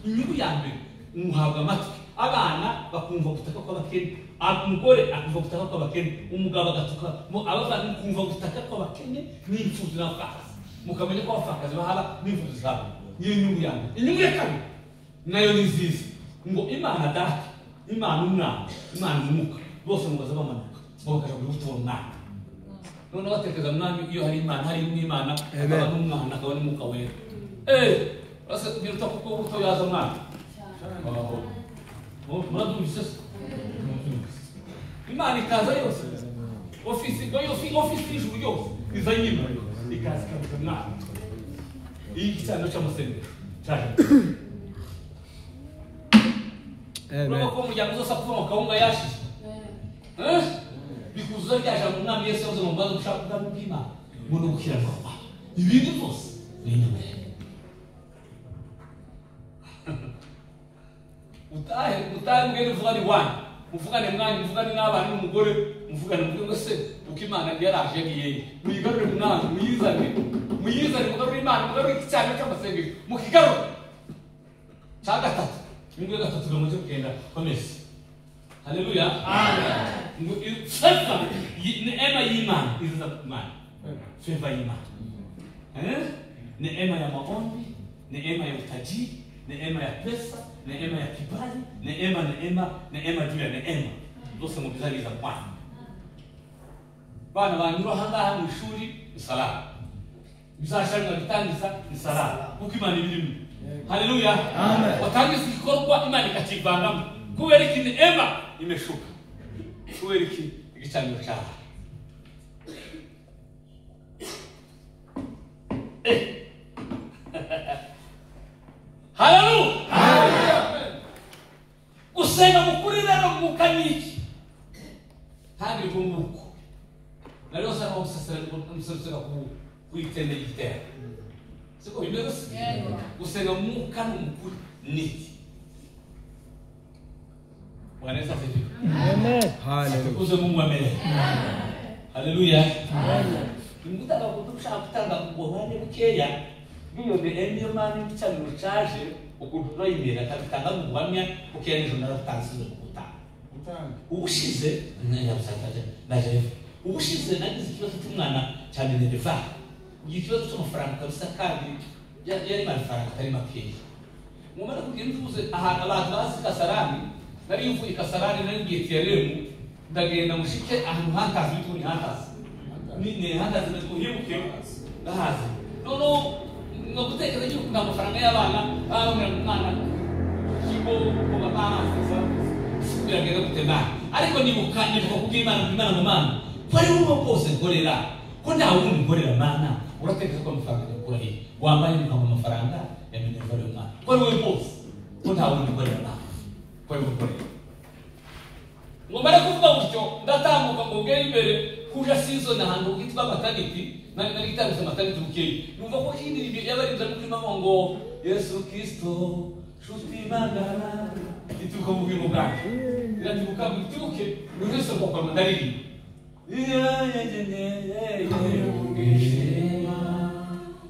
Inyungu ya mbere muhabwa amatwi, abana bakumva gutaka kw'abakene, umugore akumva gutaka kw'abakene, umugabo agatuka, abavandimwe kumva gutaka kw'abakene n'imfubyi n'abapfakazi, mukamenya ko abapfakazi bahaba n'imfubyi zabo. Niyo nyungu ya mbere. Inyungu ya kabiri nayo ni nziza, ngo Imana Data, Imana Umwana, Imana Umwuka bose ngo baza bamanuka ngo bakaja gutura umwana. Noneho batekereza mwami iyo hari Imana, hari n'Imana akaba n'Umwana akaba n'Umwuka Wera. Basa biruta kuko ubuto yaza mwana. Murabyumvise se? Imana ikaza yose, ofisi ofisi y'ijuru yose iza nyuma ikaza ikabuza mwana. Iyi gicaniro cy'amasengesho cyaje. Urabona ko umuryango uzose kuva mu kawunga yashize bikuzuza rya jambo umwami Yesu yavuze ngo mbanze gushaka ubwami bw'Imana ngo no gukiranuka kwayo, ibindi byose ni inyuma. Utahe mugende muvugane iwanyu, muvugane mwanyu, muvugane n'abana n'umugore, muvugane muvuge ngo se uko Imana yaraje yagiye, muyigarure mwanyu, muyizane mugarure Imana, mugarure igicaniro cy'amasengesho mukigarure. Cya gatatu, inyungu ya gatatu ngo mujye kugenda komeza. Haleluya. Amen. Ngo favor neema y'Imana iza Imana. Favor y'Imana. Neema ya maombi, neema ya utajiri, neema ya pesa, neema ya kibali, neema neema neema juu ya neema. Zose mu bizariza Bwana. Bana banyura ahangaha mu ishuri ni salama. Bizashanwa bitangiza ni salama. Kuko Imana ibirimo. Haleluya. Amen. Watangiza igikorwa Imana ikakivangamo. Kubera iki neema imeshuka. Kubera iki igicaniro cyawe. Haleluya. Haleluya. Gusenga mukuri rero mwuka ni iki? Kandi rw'umwuka. Nari usanga umusasira ku itende y'igitero. Siko bimeze se? Gusenga mwuka n'umukuri ni iki? Bwana Yesu asifiwe. Amen. Haleluya. Tukuze Mungu amene. Haleluya. Amen. Nimutaka kudushaka gutanga ubuhamya bukeya bw'iyo neema y'Imana igicaniro cyaje ukuntu turayimera akabitanga mu buhamya bukeya n'ejo naratanze gutanga. Ubushize naje ubushize nagize ikibazo cy'umwana cya minerva. Ikibazo cy'amafaranga kabisa kandi yari amafaranga atari makeya. Mumara kugira mvuze ahantu abantu bazi Kasarani, nari mvuye Kasarani nari ngiye Tiyaremu ndagenda mushike ahantu hantazi bitwa ni hantazi. Ni hantazi bitwa hibuke ndahazi. Noneho no gutekereza yuko nta mafaranga y'abana bamwe umwana kigo ko bamazi biragenda gute nabi. Ariko nibuka kubw'Imana Imana mu Mana ko ari wowe bose nkorera ko nta wundi nkorera Mana. Uratekereza ko amafaranga yakura he? Wambaye mukama amafaranga ya minerva y'umwana ko ari wowe bose ko nta wundi nkorera Mana ko ari wowe nkorera. Ngo mare kuvuga gutyo ndatambuka ngo ngere imbere kuja season ahantu hitwa maternity nari gitangiza maternity bukeye numva ko kindi yabarinze no kwima ngo Yesu Kristo shuti magara ituruka mu bugingo bwanjye iraturuka mu ituruke buri wese akora ndaririmba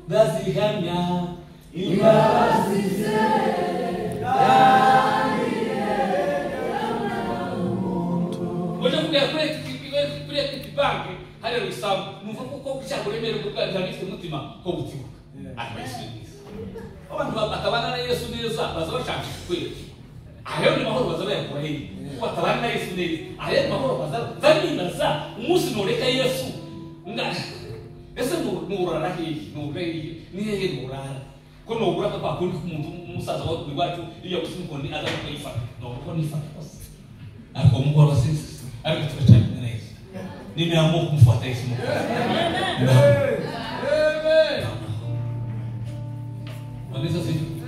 ndazihamya imbabazi ze Hoje eu vou Hariya isambu numva kuko cyakuremere kubwa byari umutima ko gutibuka. Ariko Yesu ni mwiza. Abantu batabana na Yesu neza baza bashaka kwera. Ayo ni mahoro baza bayakura hehe? Kuko batabana na Yesu neza. Ayo ni mahoro baza zanibaza umunsi noreka Yesu. Ese nurara hehe? Nurara hehe? Ni hehe nurara? Ko nubura kwa kundi umuntu umusaza wa iwacu iyo gusa aza kuyifata. No nifata kose. Ariko Mungu arasisi. Ariko tukachana na Yesu. Nimeamua kumfuata Yesu Mungu.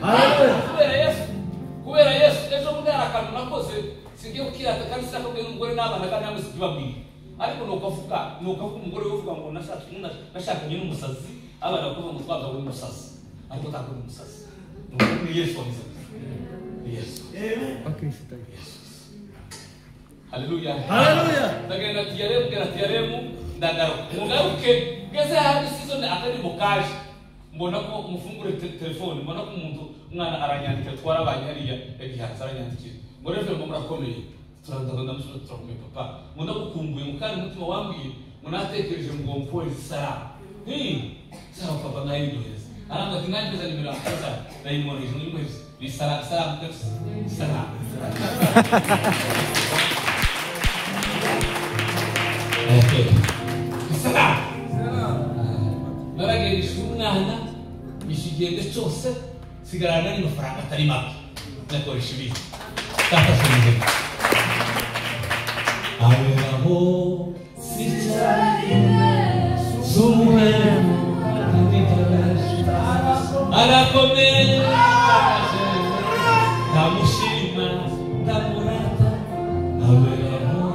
Amen. Kubera Yesu, kubera Yesu ejo bundi hari akantu nakoze singiye kukirata kandi sinakabwiye n'umugore n'abana kandi namwe sikibabwiye. Ariko nukavuga umugore we uvuga ngo nashakanye n'umusazi, abana bakavuga ngo twabyawe n'umusazi. Ariko ntabwo ari umusazi. Ni Yesu wabize. Ni Yesu. Yesu. Haleluya. Haleluya. Ndagenda tiyaremu ngera tiyaremu ndagaruka. Mugaruke ngeze hari season akari mukaje. Mbona ko mufungure telefone, mbona ko umuntu umwana aranyandikira twarabanye hariya yagihanze aranyandikira. Ngo rero ngo murakomeye. Turandaganda musura turakomeye papa. Ngo ndagukumbuye ngo kandi umutima wambwiye ngo natekereje ngo mpoze salamu. Sawa papa nayinyohereza. Arambwira ati nanjye pesa nimero akaza ndayimwohereje ngo ni salamu salamu kabisa. Salamu. Okay. Salamu. Naragerisha umwana ishigende cyose sigarana n'amafaranga atari make nakoresha ibi tafashe aberaho sicarine z'umuhemu arakomeye ndamushima ndamurata aberaho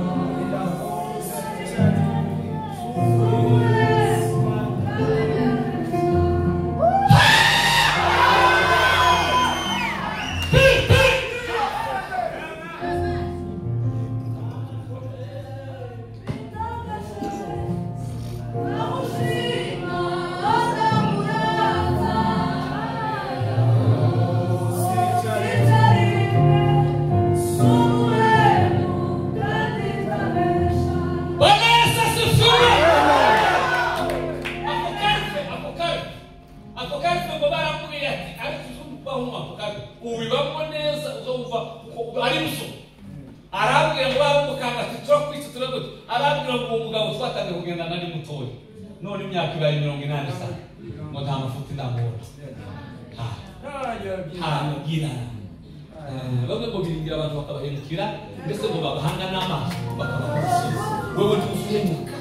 mbese ngo babahanga n'amaso bakabakusubiza wewe ntuzuhemuka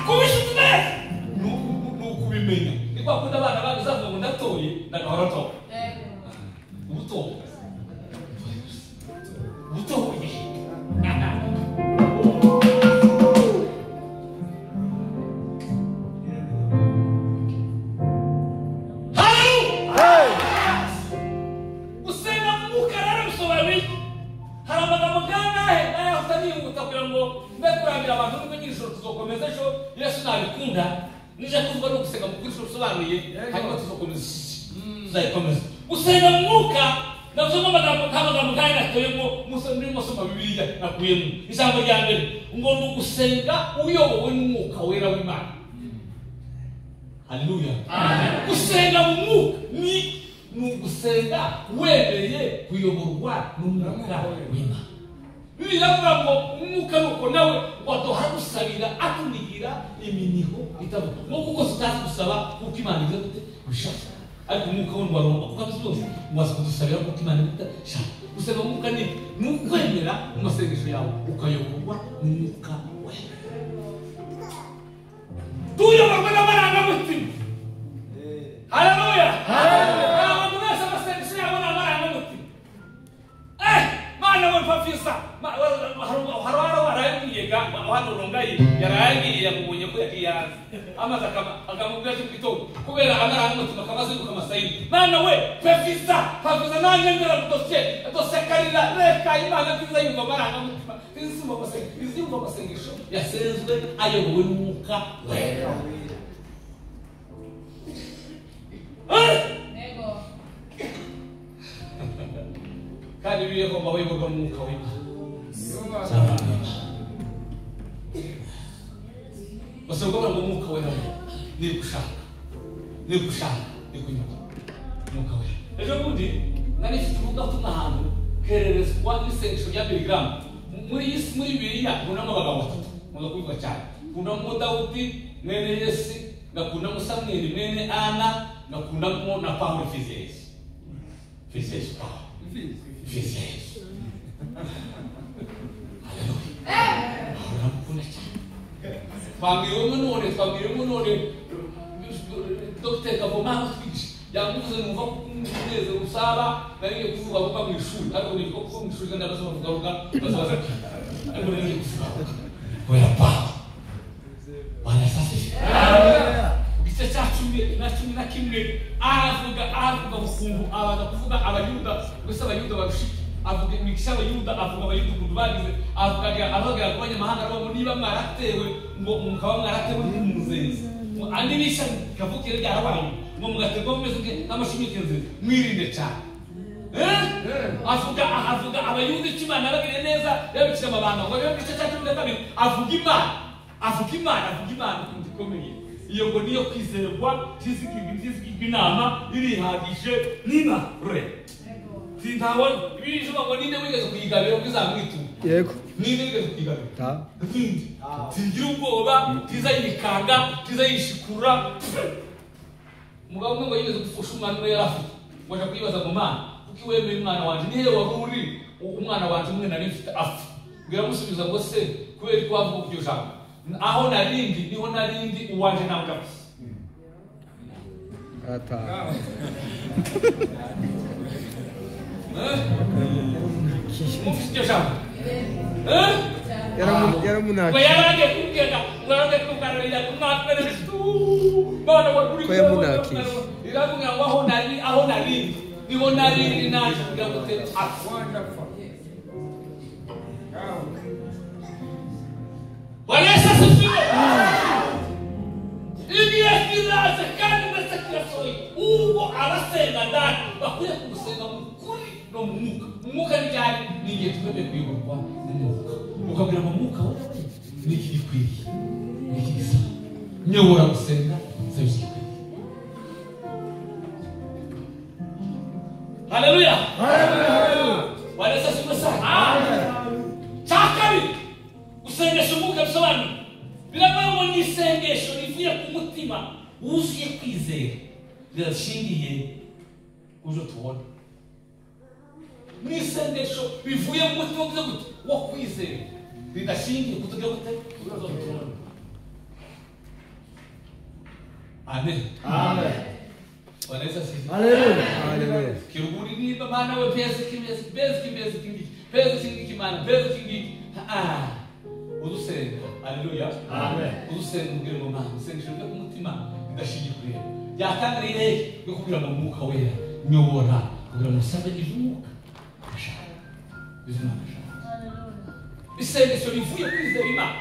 kuba inshuti neza ni ukubimenya. Ni kwa kundi abana bazavuga ngo ndatoye ndagahora ntoye ubutoye ubutoye. Gusenga mu mwuka navuze amagambo kandi natoyemo ndimo soma Bibiliya nakuyemo ijambo rya mbere ngo ni ugusenga uyobowe n'umwuka wera w'Imana. Haleluya. Gusenga mu mwuka ni ugusenga wemeye kuyoborwa n'umwuka w'Imana. Bibiliya iravuga ngo umwuka nuko nawe waduha gusabira atunigira iminiho itavuga ngo kuko tutazi gusaba kuko Imana ivuze gute bishaka. Ariko umwuka we waromba kuko abizi byose waza kudusabira kuko Imana idashaka. Gusenga mu mwuka ni ukwemera mu masengesho yawe ukayoborwa n'umwuka wera. Tuyoborwa n'amarangamutima. Haleluya. Abantu bose amasengesho yabo ni amarangamutima. Mana we mpafisa harwara warayiyega hano rongayi yarayiye yakubonye ko yagiye hanze amaze akamubwira ati gitondo kubera amarangamutima kamaze kamasayi. Mana we pefisa pafisa nanjye ngera dosiye dosekarira reka Imana nziza yumva amarangamutima izumva amasengesho yasenzwe ayobowe n'umwuka wera. Kandi Bibiliya igomba kuyoborwa n'umwuka w'Imana. Basabwa ngo Mwuka Wera ni gushaka ni gushaka ni kunyuka Mwuka Wera. Ejo bundi nari mfite ubutumwa ahantu kererezwa n'isengesho rya Billy Graham. Muri isi muri Bibiliya nkundamo abagabo batatu nkunda kubivuga cyane. Nkundamo Dawudi mwene Yese, ngakundamo Samweli mwene Ana, ngakundamo na Pawulo fils ya Yesu. Fils ya Yesu Pawulo. Fils ya Yesu. Haleluya. Uramukunda cyane. Twabwiriwemo none Dr. Kavoma twigisha yamuvuze numva umunezero usaba nariye kuvuga vuga mu ishuri ariko ni ko mu ishuri kandi abazo bavuga vuga bazaza ariko nariye kuvuga oya pa bana sasa igice cya 11 aravuga ukuntu abanza kuvuga abayuda gusa abayuda barushiki avuga imigisha abayuda avuga abayuda ukuntu bagize avuga abagera ku banyamahanga ngo niba mwaratewe ngo mukaba mwaratewe n'umuzenzi andi nisha kavukire ryarabaye ngo mugaterwa mumeze nk'amashumi y'inkenzi mwirinde cyane. Avuga abayuda icyo Imana yabagiriye neza yabicira amabanga ngo rero igice cya 12 avuga Imana ukuntu ikomeye iyo ngo niyo kwizerwa tizigirwa inama irihagije niba rure sintawe ibijuma ngo ninde wigeze kuyigabira ngo izamwitura. Yego. Ninde wigeze kuyigabira? Ninde. Tigira ubwoba tizayikanga tizayishikura. Umugabo umwe ngo yigeze gupfusha umwana umwe yari afite ngo aja kwibaza ngo Mana kuki wemeye umwana wanje nihe wari uri umwana wanje umwe nari mfite apfa ngo iramusubiza ngo se kubera ko wavuga iryo jambo aho narindi niho narindi uwanje nawe ndapfa. Ata. Mufite iryo jambo Yaramunaki. Ngo yarangiye kubwira ngo yarangiye kuganira umwana Bana Ko yamunaki. Iravuga ngo aho narindi niho narindi naje kugira ngo te apfa. Bwana Yesu asifiwe. Igihe kiraza kandi ndetse kirasohoye ubwo abasenga ndani bakwiye kumusenga mu kuri no mu mwuka. Umwuka ni ryari? Ni igihe twemeye kuyoborwa n'umwuka. Ukabwira ngo mwuka wewe ni iki gikwiriye ni iki gisa nyobora gusenga nsaba iki gikwiriye. Haleluya. Bwana Yesu asifiwe sana. Cya kabiri gusengesha umwuka bisobanura biravuga ngo ni isengesho rivuye ku mutima wuzuye kwizera rirashingiye ku byo tubona. Ni isengesho rivuye mu mutima wuzuye gute wo kwizera ridashingiye ku byo gute ku byo tubona. Amen. Amen. Bwana Yesu asifiwe. Haleluya. Haleluya. Kiruguri niba Mana we pesa kimeze pesa kimeze kingiki pesa kingiki Mana pesa kingiki ah udusenga. Haleluya. Amen. Udusenga ubwira ngo Mana usengesho ryo ku mutima ridashingiye kuri yewe ryatangiriye yo kubwira ngo Mwuka Wera nyobora kugira ngo usabe iby'umwuka ashaka iby'Imana ashaka. Isengesho rivuye kwizera Imana.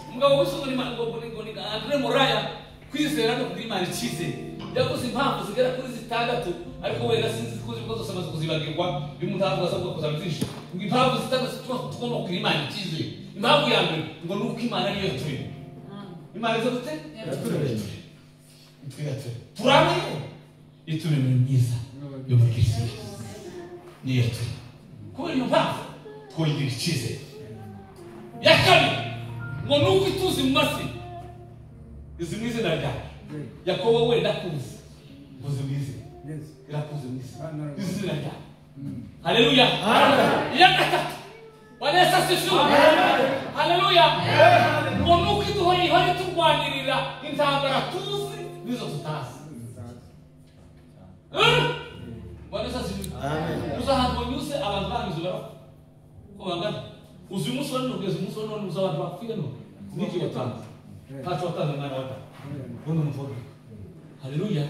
Umugabo wese ngo ni Imana ngo ni Andre Moraya kwizera no kugira Imana icyizere yavuze impamvu zigera kuri 6 ariko wenda sinzi ko zose amaze kuzibagirwa bimutangaza asabwa kuzabitisha ngo impamvu zitandatu tugomba kugira Imana icyizere. Impamvu ya mbere ngo nuko Imana ariyo yaturemye. Imana izo dute? Yaturemye. Turamenye ituremye myiza yo muri Kristo niyo yaturemye. Kubera iyo mpamvu twoyigira icyizere. Ya kabiri ngo nuko ituzi mu masi izi mu izina ryawe Yakobo we ndakuzi uzi mu izina irakuzi mu izina ryawe. Haleluya. Iya gatatu Bwana Yesu asifiwe. Haleluya. Ngo nuko iduhoye ihora iturwanirira intambara tuzi nizo tutazi. Bwana Yesu asifiwe. Uza ahantu wanyuze abantu banyuze barapfa uko bangana. Uzi umunsi wa none ugeze umunsi wa none uzi abantu bapfuye none niki watanze ntacyo watanze mwana wa data ubundi umuvuga. Haleluya.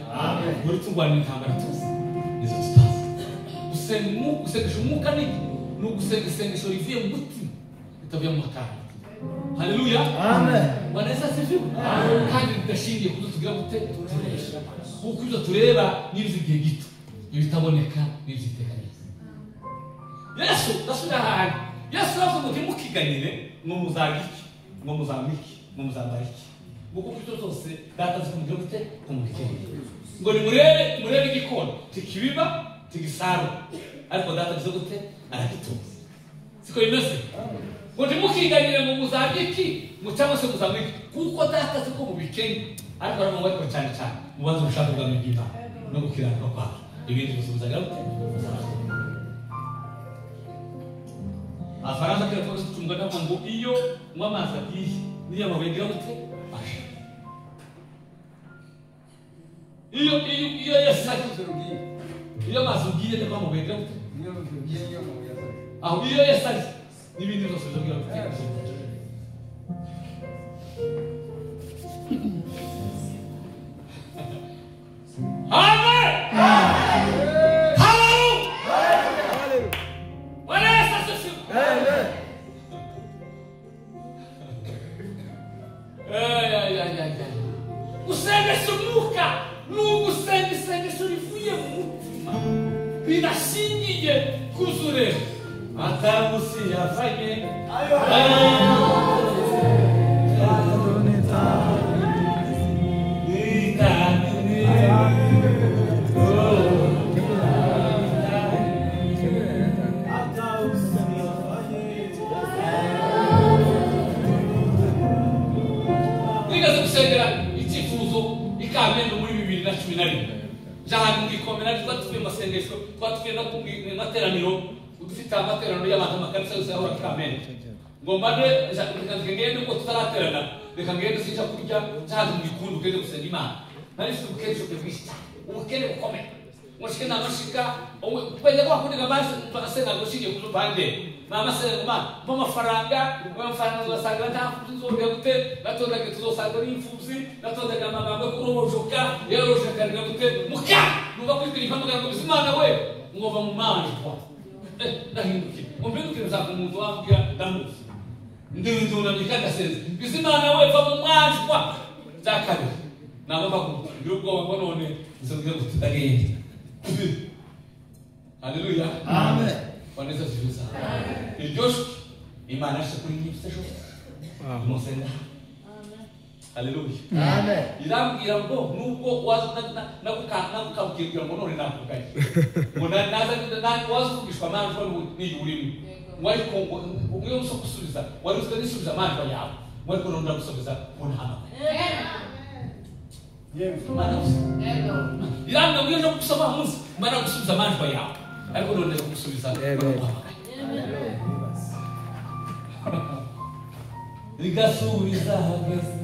Muri turwanira intambara tuzi nizo tutazi. Gusenga umwuka gusengesha umwuka ni ugusenga isengesho rivuye mu mutima ritavuye mu makara. Haleluya. Amen. Bwana Yesu asifiwe. Kandi ridashingiye ku byo tugira gute turesha kuko ibyo tureba n'iby'igihe gito ibitaboneka n'iby'iteka neza. Yesu ndasubira ahantu Yesu aravuga ngo ntimukiganyire ngo muzarya iki ngo muzanywa iki ngo muzambara iki Ngo kuko ibyo byose data azi kumubwira gute kumubikeneye. Ngo nimurebe murebe igikona tikibiba tigisarura, ariko data agize gute aragitunze. Siko bimeze? Ngo ntimukiganyire ngo muzarye iki ngo cyangwa se muzanywe iki, kuko data azi ko mubikenye. Ariko aravuga ngo ariko cyane cyane mubanze ubushake bw'ubwami bw'Imana no gukiranuka kwayo, ibindi byose muzagira gute. Abafaransa kera twese tumugana ngo iyo unywa amazi agiye niyo amabuye agira gute asha. Iyo iyo iyo Yesu Ugiye. iyo amazi ugiye niko amabuye agira gute Iyo ugiye niyo mabuye azaza. aho iyo Yesu ari n'ibindi byose bizagira gute. Amen. Hallelujah. Hallelujah. Bwana Yesu asifiwe. Amen. Ay, ay, ay, ay, ay. Gusengesha umwuka ni ugusenga isengesho rivuye mu mutima ridashingiye ku zureba atamusi yafanye nigeze gusengera icyifuzo ikamembe muri 2011 jahantu mu gikombe nari twatuvuye mu masengesho twatuvuye no ku materaniro dufite amateraniro y'abantu amakanisa yose yahora ikamembe ngo mbane reka ngende ubwo tutaraterana reka ngende sinja kurya jahantu mu gikundu ngende gusenga Imana. Nari mfite ubukene bwinshi cyane, ubukene bukomeye mushike namashika kwenda kwa kundi ngabasenga ngoshingiye ku rupande mama senga ma amafaranga amafaranga ugasanga nta nzongera gute natondaga tuzosanga n'imfubyi natondaga amagambo yo kurobojoka yarorojoka gute muka numva kwibwira impamagara ngo Bizimana we ngova mu manjwa ndahindukira ngo mpindukire nzaka umuntu wambwira ndamuzi ndundunamye kandi asenze Bizimana we va mu manjwa bya kabiri nabo bakugira ubwoba ngo none nzongera gute ndagenda. Haleluya. Amen. Bwana Yesu asifiwe sana. Iryo jwi Imana yashyize kuri njye ejo musenga. Haleluya. Amen. Irambwira ngo nubwo nagukabwira ngo none nakugaye ngo naza wazuvugishwa amanjwa n'iyo urimo ngo ariko ngo umwe uso gusubiza wari uzi nisubiza amanjwa yawe ngo ariko none ndagusubiza ngo ntahamagaye. Imana gusa irambwira ngo iyo gusoma munsi Imana gusubiza amanjwa yawe ariko none ndagusubiza ngo rigasubiza hageze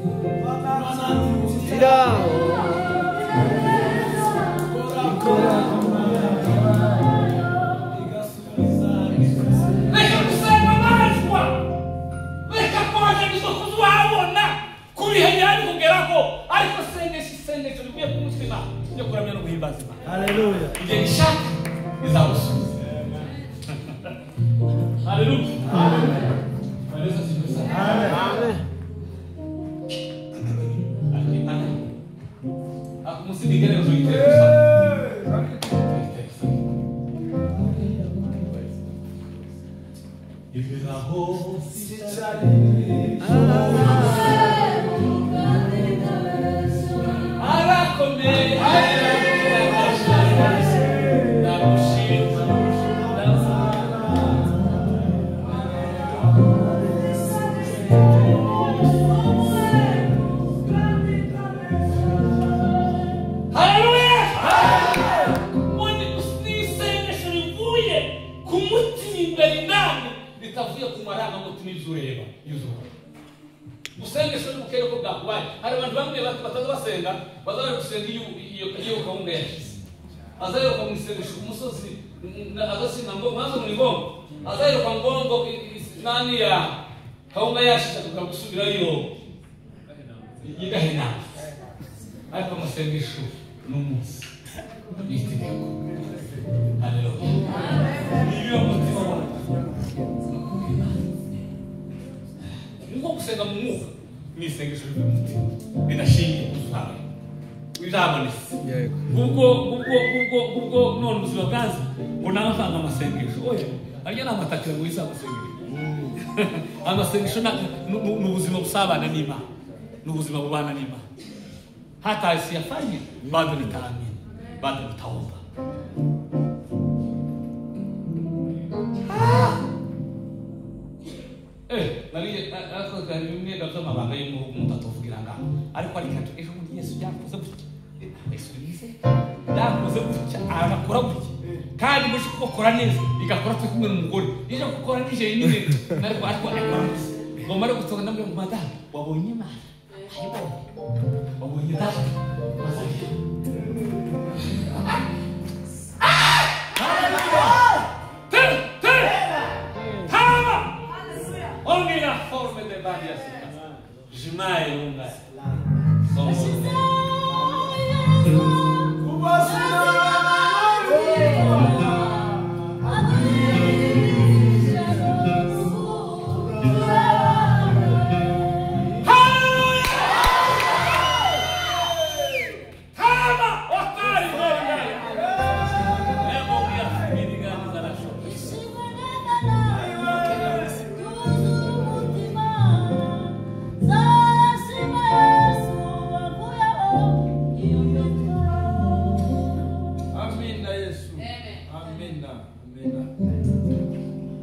reka gusenga amanjwa reka kwanjagizwa kuzwabona kubihenya ari kugeraho ariko sengesha isengesho rivuye ku mutima ryo kuramya no guhimbaza Imana. Hallelujah. Igihe gishaka izagusubiza. Haleluya. Bwana Yesu asifiwe sana. Amen. Akumusindikele uzoyiteka gusa. Iberaho arakomeye ndagushima Haleluya. Ubundi n'isengesho rivuye ku mutima imbere indani ritavuye ku marangamutima y'ibyo ureba y'ibyo gusengesho n'ubukene ko bwakubaye. Hari abantu bamwe bataza basenga baza bari gusenga iyo kawunga yashize azaheruka mu isengesho ku musozi azasinga ngo maze muri ngongo azaheruka ngongo nani ya kawunga yashize akagura gusubirayo yigahena. Ariko amasengesho ni umunsi ni itegeko. Haleluya. Niyo mutima wawe nko gusenga mu mwuka ni isengesho rivuye mu mutima ridashingiye ku buzima bizabonetse. Yego. Ubwo none ubuzima bwaza ngo nawe mvanga amasengesho oya arya ni amatakira ngo yize amasengesho. Amasengesho ni ubuzima busabana n'Imana, ni Ni ubuzima bubana n'Imana. Hata asiyafanye bado nitaamini, bado nitaomba. Nari nakoze bimwe by'amabanga y'umuntu atovugira ngaho, ariko ariko ejo bundi Yesu yakoze gutya, Yesu yize yakoze gutya, arakora gutya, kandi mushi gukora neza igakora turi kumwe n'umugore ije gukora nije nyine nariko ariko akora gusa ngo mare gutoka ndamubwira ngo madamu wabonye Imana, ayibonye, wabonye data.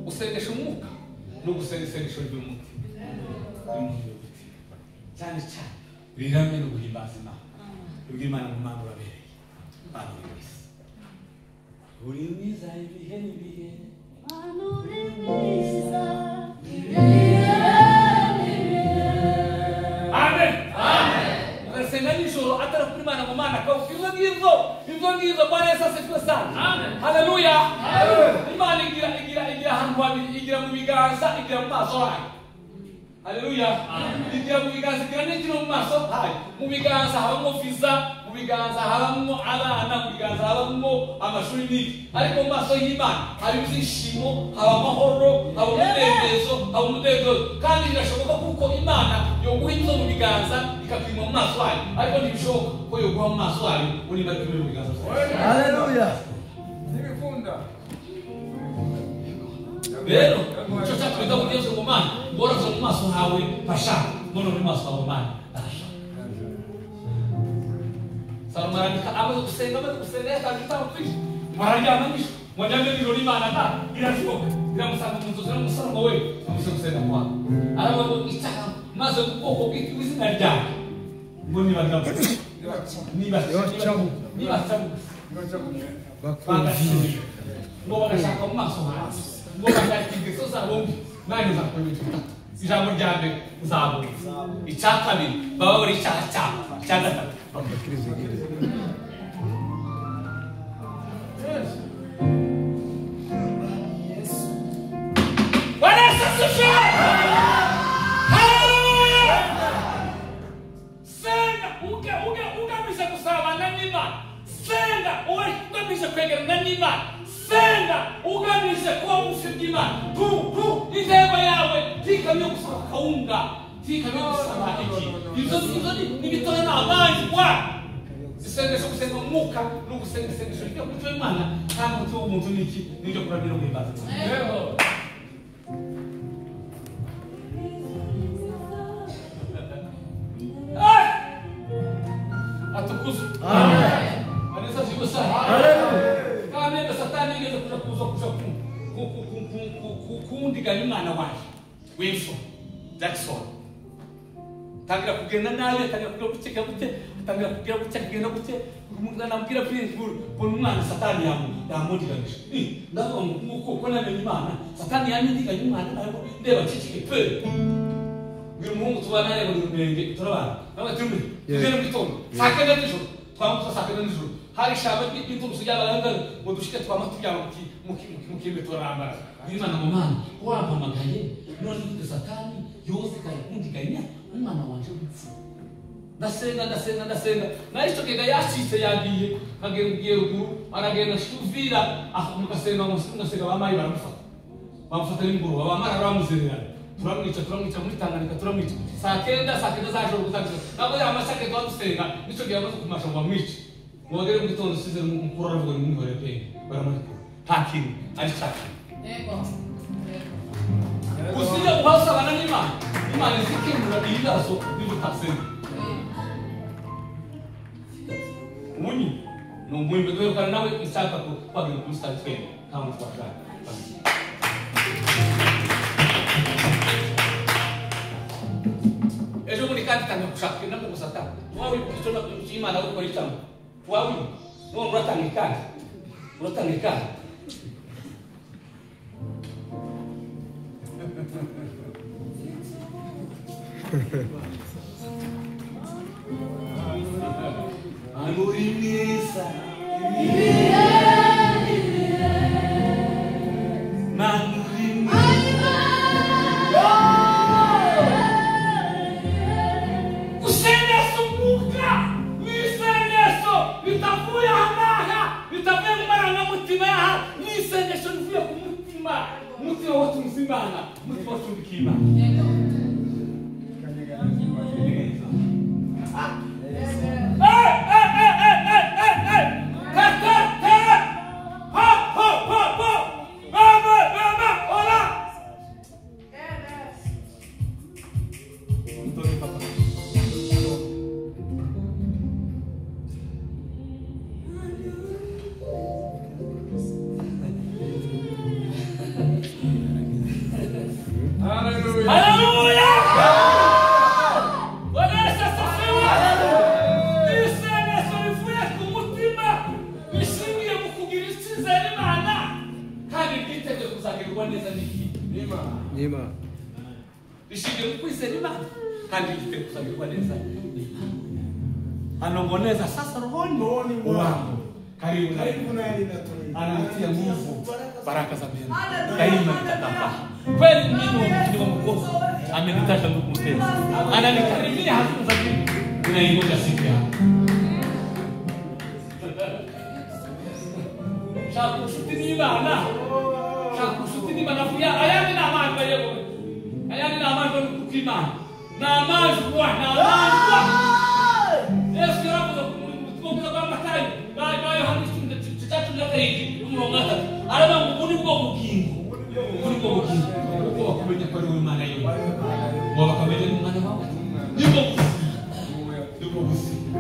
Usengesha umwuka no gusenga isengesho ry'umutima cyane cyane riramye no guhimbaza Imana. Ubwira Imana ngo Mana urabereye, Mana uri mwiza, uri mwiza ibihe n'ibihe, Mana uri mwiza ibihe n'ibihe. Amen. Amen. Ugasenga nijoro atari kuri Imana ngo Mana akawubwira ibyo ngibyo, ibyo ngibyo. Bwana Yesu asifiwe sana. Amen. Haleluya. Imana igira igira igira ahantu habiri, igira mu biganza, igira mu maso hayo. Haleluya. Igira mu biganza, igira n'ikiri mu maso hayo. Mu biganza habamo visa, mu biganza habamo abana, mu biganza habamo amashuri n'iki. Ariko mu maso y'Imana hari ibyishimo, haba amahoro, haba umudendezo, haba umudendezo. Kandi birashoboka kuko Imana yoguha ibyo mu biganza ikakwima mu maso hayo, ariko ntibishoboka ko yoguha mu maso hayo uri bari kumwe mu biganza. Haleluya. Ntibikunda. Rero icyo cyatumye Dawidi yavuze ngo Mana ngoroze mu maso hawe mpashaka, mbona mu maso hawe Mana ndahashaka. Salomo arandika amaze gusenga, amaze gusenga yatanze igitambo cyinshi, ngo araryama nijoro, ngo aryame nijoro Imana nta irashoka iramusanga mu nzozi n'umusaraba we amaze gusenga kwawe, aravuga ngo icyaha maze mu bwoko bw'izina ryawe ngo nibaca ngo bagashaka mu maso hawe, ngo bagashaka ingeso zabo mbi, nanjye nzakora ibintu bitatu. Ijambo rya mbere nzabumva, icya kabiri bababara icyaha cyabo, icya gatatu bakiriza. Bwana Yesu asifiwe. Haleluya. Senga ugamije gusabana n'Imana, senga ugamije kwegerana n'Imana, senga ugamije kuba bugufi bw'Imana. Intego yawe ntikamye gusaba kawunga, ntikamye gusaba iki, ibyo ni bitoya n'amanjwa. Isengesho gusenga umwuka no gusenga isengesho ryo kucyo Imana kandi umutima w'umuntu ni iki, niryo kuramya no guhimbaza. Atukuzwe. Amen. Bwana asifiwe sana. Haleluya. Kandi Satani yigeze kuja kuza kuja kundiganya umwana wanje w'imfura Jackson. Tangira kugenda nabi, atangira kugira gutya gutya, atangira kugira gutya kugenda gutya, namubwira mbona umwana Satani yamundiganyije. Ndavuga ngo nguko uko namenye Imana, Satani yamundiganya umwana ntabwo ndeba nceceke pe. Uyu muhungu tubana rero mu Rubenge turabana. Nawe turi tugere mu gitondo saa kenda nijoro, twamuka saa kenda nijoro hari ishamba ry'inturusu ry'abarangana ngo dushike twama turyama mu kimbe turarambara. Imana ngo Mana wampamagaye none ufite Satani yose kayikundiganya umwana wanje w'imfura. Ndasenga ndasenga ndasenga, naho kega yacitse yagiye agiye ruguru aragenda shuvira mugasenga mugasenga bamayi baramufata, bamufata nimugoroba bamara baramuzererana, turamwica turamwica muri Tanganyika turamwica saa kenda za joro gutangira ntabwo ya masake twadusenga nico gihe amaze kumasha ngo bamwice ngo bagere mu gitondo size mukuru aravuga ngo nimwihorere pe baramurekura nta kintu ari cyakintu. Usije guhasabana n'Imana Imana izikemura ibibazo niba utasenga. Umunyi ni umuhimbi duherukana nawe nshaka kwagira kuri stade twembi ntabwo twashaka. Ejo bundi kandi tangira gushaka inama gusa ta wawe icyo Imana gukora icamo wawe none uratanga ikandi uratanga ikandi. Uri mwiza Mana uri mwiza. Gusengesha umwuka ni isengesho ritavuye ahangaha, ritavuye mu marangamutima y'aha, ni isengesho rivuye ku mutima. Umutima watunze Imana, umutima wacumbikiye Imana. Anongoneza sasa rohoni wangu. Karibu anatia nguvu baraka za mbele daima nitatambaa. Kweli mimi ni mwokozi, amenitaja ndugu mpenzi, ananikaribia hatua za mbele, ninaingoja siku yako. Shaka ushuti n'Imana, shaka ushuti n'Imana fuya ayandi ni amajwi yewe, ayandi ni amajwi y'Imana, ni amajwi ni amajwi. Yesu yaravuze mu butumwa bwa Matayo bwa Yohana 3:3 aravuga ngo ubu ni bwo bugingo, ubu ni bwo bugingo, kuko bakumenya ko ari wowe Imana yonyine, ngo bakamenya n'umwana wawe. Nibwo buzima, nibwo buzima,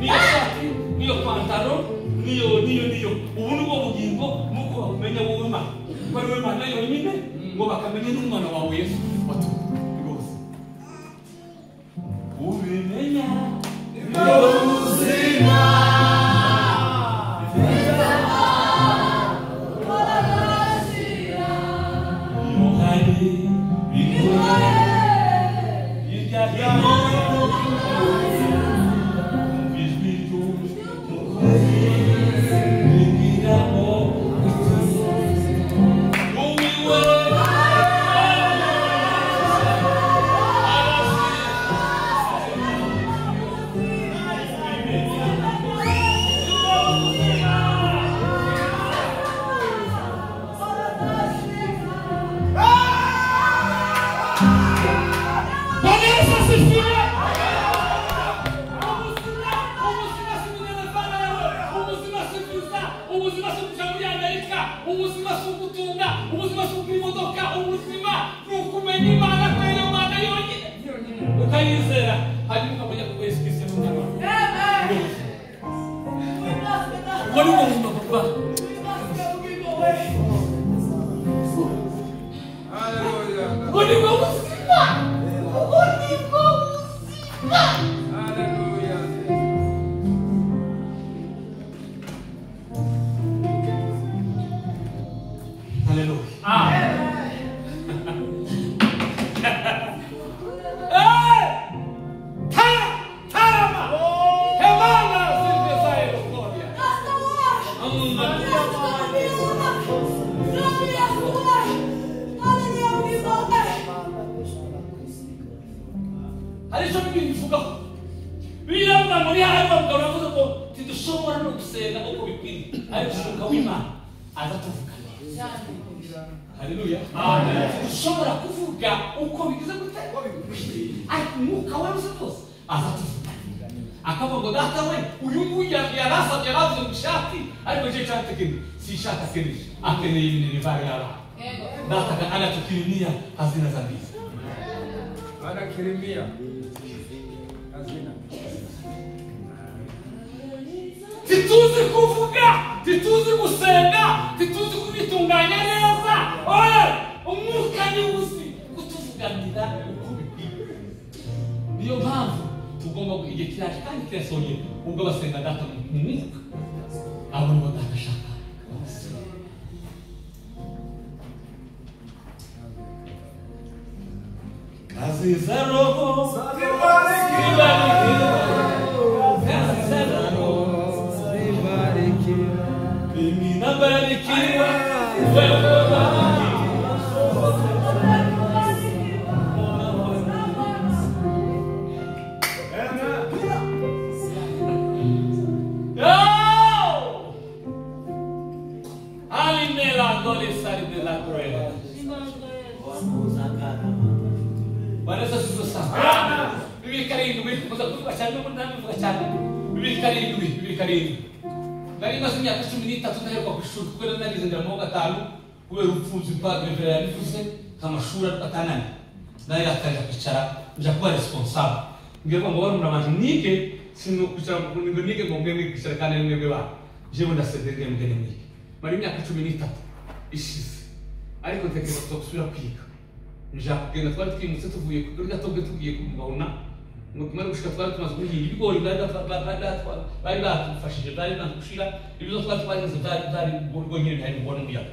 niyo shati, niyo pantaro, niyo niyo niyo, ubu ni bwo bugingo, nuko bakumenya wowe Imana ko ari wowe Imana yonyine, ngo bakamenya n'umwana wawe Yesu watumye. Nibwo buzima ubimenya. Anakirimia hazina. Tituzi kuvuga, tituzi gusenga, tituzi kubitunganya neza. Oya, umwuka ni uzi kutuvuganira uko bikwiye. Niyo mpamvu tugomba igihe kiraje kandi kirasohoye ubwo basenga data mu mwuka, abo nibo data ashaka. Kazi za roho zibarikiwe, kazi za roho zibarikiwe, mimi nabarikiwa, wewe ubarikiwe. Nari maze imyaka 13 ntaheruka ku ishuri kuko nari narize ngera mu wa 5 kubera ubupfubyi padre yabivuze amashuri atanani nari atangira kwicara nja kuba responsable ngira ngo barumuna banje nige sinokwicara ngo nige ngo mwe mwicara kandi mwebwe ba jewe ndasezereye mugende mwige mari imyaka 13 ishize ariko ntekereza gusubira kwiga nja kugenda twari twimutse tuvuye kuri Gatobwe tugiye kumubona ngo tumare gushika twari tumaze guhinga ibigori bari batufashije bari bantushira ibizo twari twahinze byari ubwo nyine byari mubona umuyaga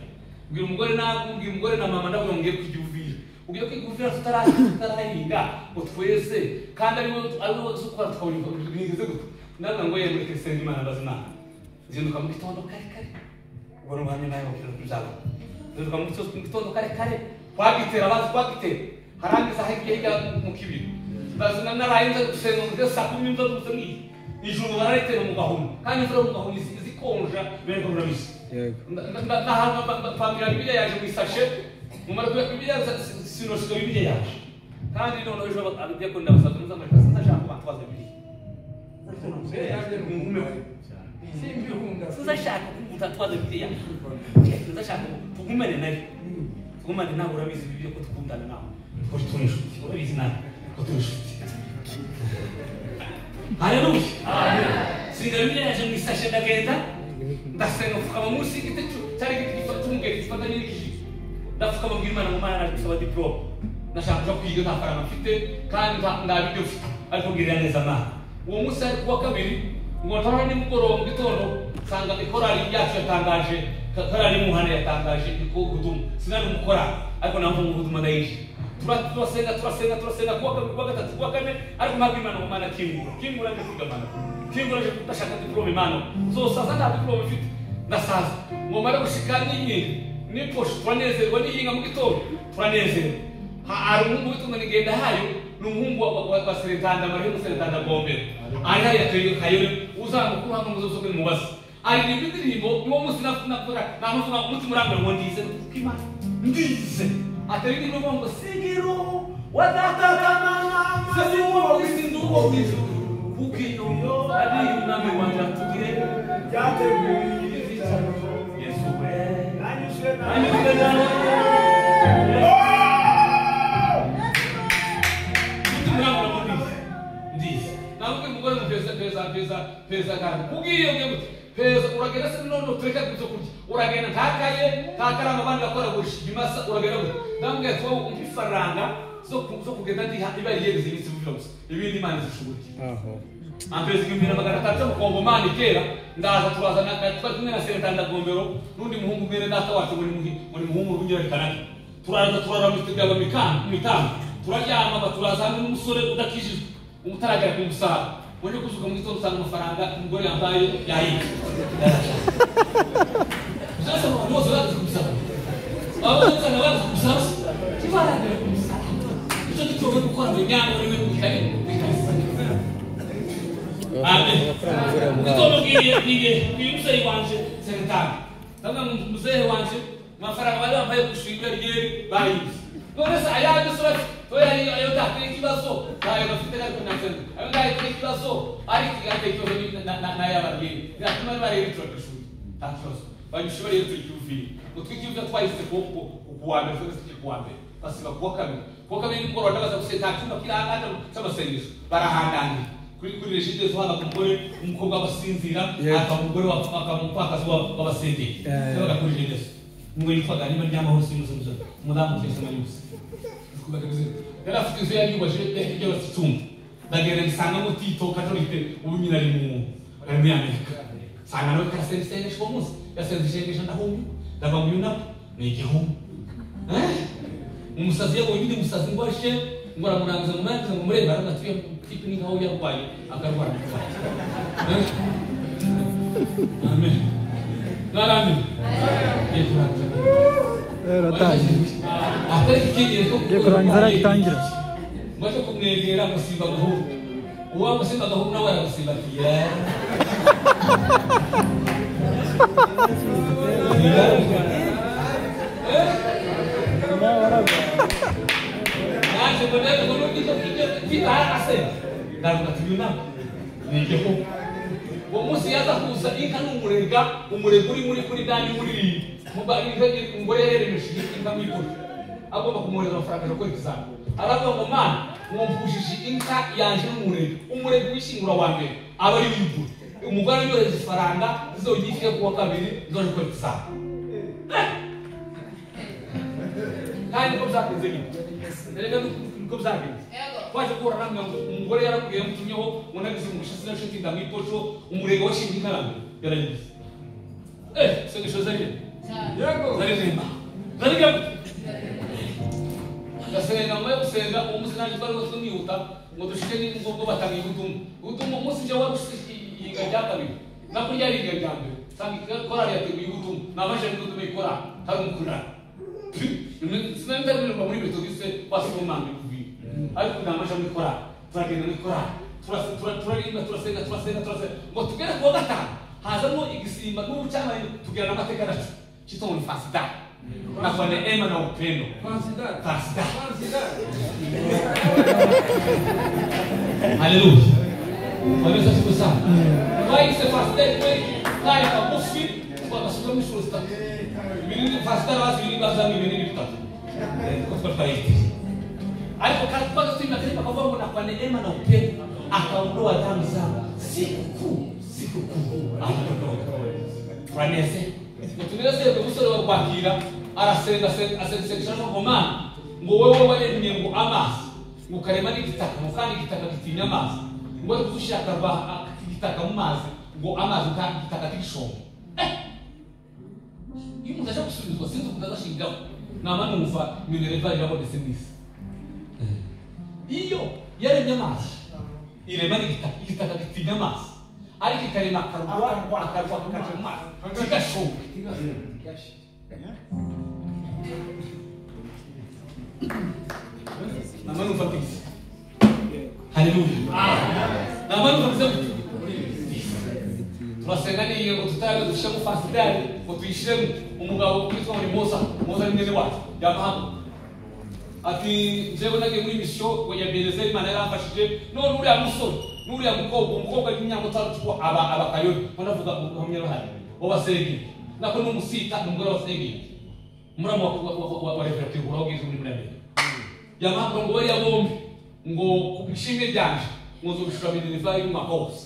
mbwira umugore na mbwira umugore na mama ndabona ngiye kujya Uvira ugiye kwiga Uvira tutarahinga ngo twese kandi ariwo zukora twabona nigeze gute ndavuga ngo yemwe Kristo Imana ndazi Imana nzinduka mu gitondo kare kare ubwo n'ubuhamya nawe bakira kuzaba nzinduka mu gitondo kare kare kwagitera bazi kwagitera harangiza hirya mu kibiri bazina narayenze gusenga mu saa 10 nza gusenga ijuru bararitera mu gahunda kandi imvura mu gahunda izikonja bene ko murabizi yego ndahanga pambira Bibiliya yaje mu isashe mu mara kuya Bibiliya sinoshiga Bibiliya yaje kandi none ejo abadiyakoni ndabasaza muza muri kasa ndashaka kubatwaza Bibiliya simbihunda sinzashaka kubatwaza Bibiliya sinzashaka tugumane nayo tugumane nawe urabizi Bibiliya ko tukundana nawe ko turi inshuti urabizi nawe ko turi inshuti. Haleluya. Amen. Singa Bibiliya yaje mu isashe ndagenda ndasenga mfukama munsi y'igiti cyari igiti gifata umugezi gifatanye n'igishiko ndapfukama mbwira Imana ngo Mana naje gusaba diplome ndashaka kuja kwiga nta faranga mfite kandi nta biryo mfite ariko ngirira neza Mana. Uwo munsi ari kuwa kabiri ngo ntahe nimugoroba mu gitondo nsanga ikorali yacu yatangaje korali y'umuhanda yatangaje ikugudumu sinari umukorali ariko namva umugudumu ndayije turasenga turasenga turasenga kuwa kabiri kuwa gatatu kuwa kane ariko mpabwa Imana ngo Mana kingura kingura nje kwiga Mana kingura nje ndashaka diplome Mana zosaza nta diplome mfite ndasaza ngo mare gushika n'inkinga n'iposho turanezerwa n'iyinga mu gitondo turanezerwa hari umuhungu witwa ngo nigenda hayo ni umuhungu wa Serentanda Mariya Serentanda Gombera ari hariya Kayori uzamukuru hano muzosoke mubaze aririmba indirimbo niwo munsi navuga namuvuga umutima urambwira ngo ndize kuko Imana ndize atari indirimbo ngo sigiro wa data mama sasi uwo mwisi nduwo mwijuru kuko iyo ari umwami wanje atugire byateguye Yesu we nanyuzwe nawe ndize navuga umugore ngo peza peza peza peza kandi kugiye ngiye gute peza uragenda se none utureka ibyo kurya uragenda ntakaye ntakarama abandi bakora gushimasa uragenda gute ndamubwira ati wowe umpa ifaranga zo kugenda ndiha iba yiyereza iminsi buvira gusa ibindi Imana izishoboye aho ampeza 1300 cy'amukongomani kera ndaza turaza twari kumwe na Serentanda Gombero n'undi muhungu mwene data wacu muri muhungu w'umunyakanada turaza turara mu mitano turaryama turaza hamwe n'umusore udakijijwe umutaragera ku musaraba wende kuzuka mu gitondo usanga amafaranga umugore yambaye yayibye byose abantu bose bazi ku musaraba abo bose usanga bazi ku musaraba kibaragera ku musaraba icyo gituma gukora ngo imyanya uri wikare Amen. Gitondo ngiye muzehe wanje Serentanda ndavuga ngo muzehe wanje amafaranga bari bambaye gushinga ryeri bayibye none se ayandi sura toya ayo ndateye ikibazo ntayo bafite ariko ntasenze ayo ndateye ikibazo ariko igateye ikibazo n'ay'ababyeyi biratuma bareba icyo kwishuri nta kibazo banyushobora iyo turi kuvira ngo twikibuza twahise ku wa mbere twese turi ku wa mbere basiba kuwa kabiri Kuko kabiri nimugoroba ndabaza gusenga nta cyumba kiri ahangaha cy'amasengesho barahandangira kuri regide zo hano umugore umukobwa abasinzira akaba umugore akaba umupfakazi w'abasengeri yabaga kuri regide umwe yitwaga niba ry'amahoro simuzi umudamu twese muri yose yari afite inzu yari yubaje yubatse icyumba ndagenda nsangamo Tito Katolike ubu nyine ari muri Amerika nsanga nawe karasenga isengesho uwo munsi yasenze isengesho ndahumye ndava mu yunapu ni igihumbi umusazi yabonye undi musazi ngo ashe ngo aramurangiza ngo murangiza ngo murebe aravuga ati tipe ni nkaho yarwaye akarwara amen amen Ngiye kurangiza aragitangira mwaje kumwegera musimba gahuru uwa musimba gahuru nawe aramusimba ati naje mbonera ngo n'ibyo kitahase ndavuga ati yuna ni igihombo uwo munsi yaza kuza inka n'umurega umurega uri muri kuri dani muri umugore yaremesheje inka mu iguru agomba kumwohereza amafaranga aje gukora ikizami aravuga ngo mana mwumvujije inka yanje n'umurega umurega wishyingura wa mbere aba ari w'iguru umugore anyohereza ifaranga zizongike kuwa kabiri zoje gukora ikizami kandi niko byagenze nyine erega niko byagenze twaje guhura namwe umugore yaramubwiye yamutumyeho ngo nagize umugisha sinashuti ndamwiposho umurega washinga inka ya mbere yarayibuze sengesho zari zaririmba zaririmba ndasenga nyuma yo gusenga uwo munsi nanjye twari tumwihuta ngo dushike n'ubwo batanga ubutumwa ubutumwa umunsi njye wari yiga rya kabiri nako ryari yiga rya mbere nsanga korali yateguye ubutumwa nabashe n'ubutumwa ikora hari umukurara sinari muri metodiste wasomanga kubi ariko nabashe muri korali turagenda muri korali turarimba turasenga turasenga turasenga ngo tugere kuwa gatanu hazamo igisimba n'ubucamanyi tugirana amateka naco cyitwa ngo ni fasida na kwa neema na upendo fasida haleluya Bwana asifiwe sana twahise fasida kweli kaya kagufi twagasuka mu ishuri zitatu ibinini fasida bazi ibinini bazamo ibinini bitatu ko twari ariko kandi twagasuka imateka bakavuga ngo na kwa neema na upendo akaondoa dhambi zangu sikukuu sikukuu akaondoa turaneze tunezerwe umusore wa kwakira arasenga asenga ngo mana ngo wewe waremye ngo amazi ngo ukarema n'igitaka ngo kandi igitaka gitinya amazi ngo ariko ushaka igitaka mu mazi ngo amazi kandi igitaka gishonga iyo umuntu aje gusubizwa sinzi ukuntu azashingaho nama numva minereva irabonetse mu isi iyo yaremye amazi irema n'igitaka igitaka gitinya amazi ariko ikarema akarwa akarwa kakaja mu mazi kigashonga nama numva bwiza haleluya nama numva bwiza turasenga n'iyo ngo tutabe dushyiremo fasidari ngo tuyishyiremo umugabo witwa ngo ni Moza Moza ni mwene wacu yamahanga ati njyewe nagiye muri misiyo ngo ya Benezeri Imana yaramfashije none uriya musore n'uriya mukobwa umukobwa w'imyaka itandatu aba abakayoni banavuga ubuhamya bahari w'abasengeri nako n'umusita ni umugore w'abasengeri muramu wa Reverend Kihura ubwiza muri Amerika yamahanga ngo bariya bombi ngo ku ishimwe ryanje ngo nzobishura minerva y'umwaka wose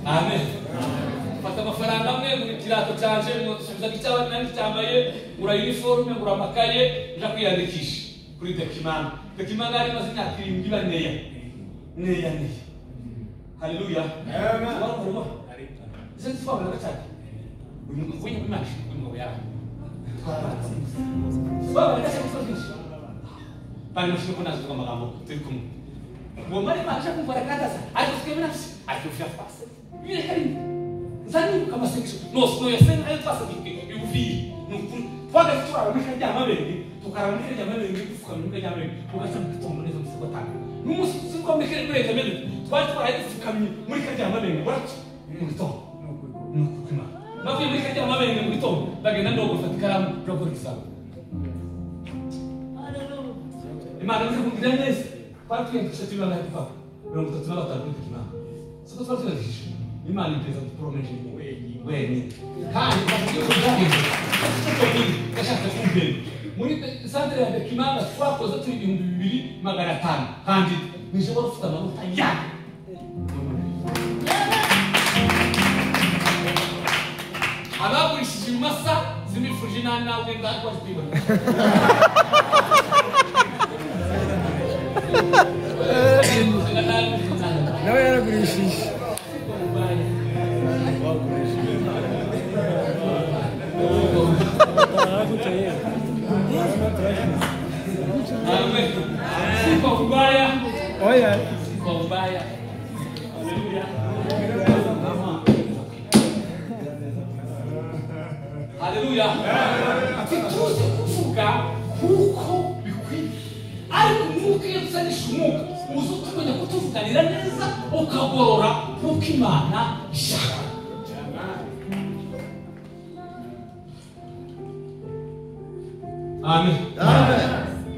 Amen. Mfata amafaranga amwe ngura ikirato canje, nsubiza icyaba nari cyambaye, ngura uniforme, ngura amakaye, nja kwiyandikisha kuri Dekimanga. Dekimanga yari imaze imyaka 7 baneya. Neya neya. Haleluya. Amen. Ese twabona gatatu. Uyu mugabo w'Imana, uyu mugabo yara. Twabona gatatu. Bari mushiko kunazo amagambo turi kumwe. Ngo mari maje kumva rakatasa, ariko twebwe nafsi, ariko ufya fase. Bire kari. Zani kamasengesho. No no yasenga ayo twasa bikuvi. Nukuri twaga turara muri kajya amabenge, tukarara muri kajya amabenge, dufuka muri kajya amabenge, ugaca mu gitondo neza musi batanga. N'umunsi siko muri kajya muri kajya twari twaraye dufukamye muri kajya amabenge, buraca mu gitondo. Nukuri ma. Navuye muri kajya amabenge mu gitondo, ndagenda ndogofata ikaramu ndakora ikizamu. Imana imaze kugira neza twari twiyandikisha turi bangahe papa 35 kuri Dekimanga siko twari twiyandikisha Imana impeza duporomeje wenyine kandi twavuye ko byagenze gashatse kumbera muri santere ya Dekimanga twakoze turi 2500 kandi nije wari ufite amanota ya abagurishije imasa zimifuje nani nawe ndakwaje kwibona nawe yaragurishije Si kwa ubaya. Oya. Si kwa ubaya. Haleluya. Haleluya. Ntituzi kuvuga kuko bikwiye. Ariko umwuka iyo dusanisha umwuka uza utumenya kutuvuganira neza ukagorora kuko Imana ishaka. Amen. Amen.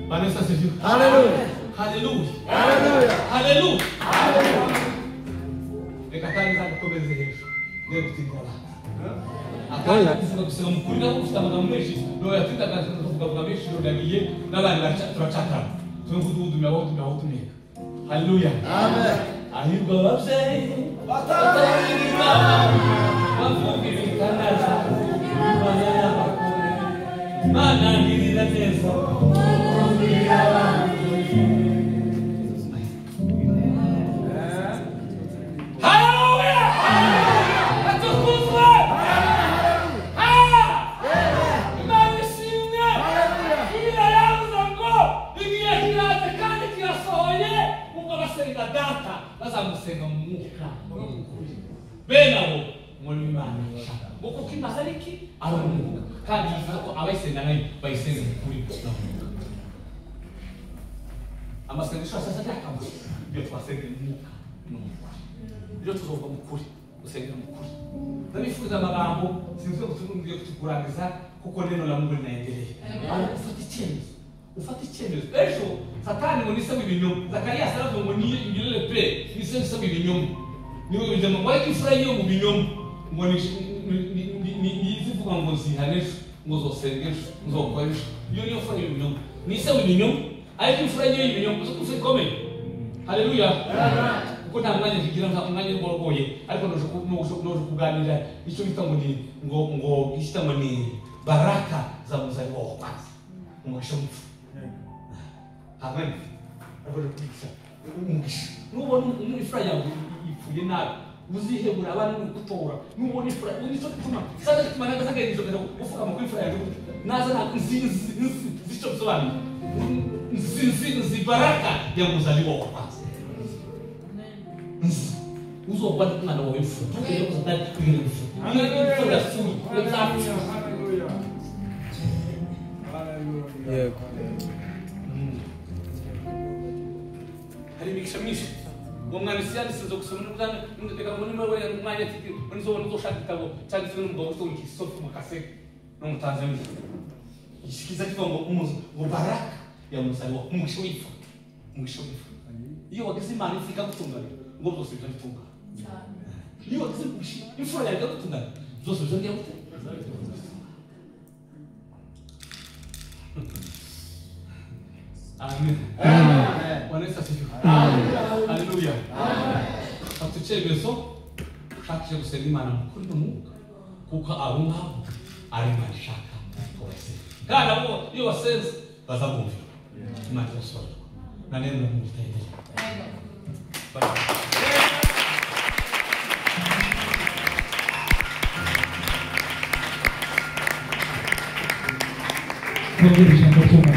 Vanessa asifiwe. Haleluya. Haleluya. Haleluya. Haleluya. Reka kandi nzagukomeze hejuru. Niyo gutinda abantu. Akanya kuvuga gusenga mukuri nako ufite amagambo menshi noyatinda kuvuga vuga menshi yogagiye n'abandi turacakara. Tuvuga aho tumeka. Haleluya. Amen. Ahirwa ababyeyi bataragira bavuga ibitangaza Imana y'abakore Imana ngirira neza Haleluya! Atukuzwe! Imana ishimwe! Bibiliya yavuze ngo igihe kiraza kandi kirasohoye ubwo abasenga data bazamusenga mu mwuka no mu kuri. Bene abo muri Imana ishaka. Ngo kuko Imana ari iki? Ari umwuka. Kandi yifuza ko abayisenga nayo bayisenga mu kuri no mu mwuka. Amasengesho asasa akamaro iyo twasenga mu mwuka no mu kuri. Iyo tuzovuga mu kuri, gusengera mu kuri. Ndabifuza amagambo sinzi ko tugiye kutukurangiza kuko neno la Mungu linaendelea. Ariko ufata icyemezo. Ufata icyemezo. Ejo Satani ngo niseme ibinyoma. Zakaria aravuga ngo niye ingirire pe niseme ibinyoma. Niwe bijama ngo ariko imfura yiyo mu binyoma ngo ni izivuga ngo zihanesha ngo zosengesha nzokoresha. Iyo niyo mfura y'ibinyoma. Niseme ibinyoma ariko imfura yiyo y'ibinyoma uzi ko ikomeye. Haleluya. Kuko nta mwanya nkigira nta mwanya ngorogoye ariko noje kuganira icyo bita ngo ni ngo icyo ngo ni baraka za muzaliwa wa kwanza umugisha mupfu. Amen. Ariko kwigisha umugisha nubona imfura yawe ipfuye nabi uzihebura abana no gutora nubona imfura nicyo gituma sasa gituma nagaza ngejo ufukama ku imfura yawe naza na nzi nzi cyo bisobanuye nzi baraka ya muzaliwa wa kwanza. Uzobona umwana wawe imfura ntukajye kuzana kugira imfura. Imfura yapfuye Haleluya. Yego. Hari imigisha myinshi. Uwo mwanditsi yanditse nzo gusoma n'ubwana reka ngo nimba we umwanya afite nzobona uzoshaka igitabo cyanditswe n'umugabo witwa Christophe Mukasege n'Umutanzaniya. Ikiza kivuga ngo ngo baraka ya muzaliwa umugisha w'imfura. Umugisha w'imfura. Iyo wagize Imana imfura ikagutunganya ngo byose bizabitungana. Iyo wagize imfura yawe ikagutunganya byose bizongera gute? Amen. Bwana Yesu asifiwe. Haleluya. Fata icyemezo Mushakishe gusenga Imana mu kuri n'umwuka, kuko abo ngabo ari Imana ishaka ko basenga, kandi abo iyo basenze bazabumvira Imana izasobanurwa na nene mu mutayire. Twongere ijambo ry'Imana.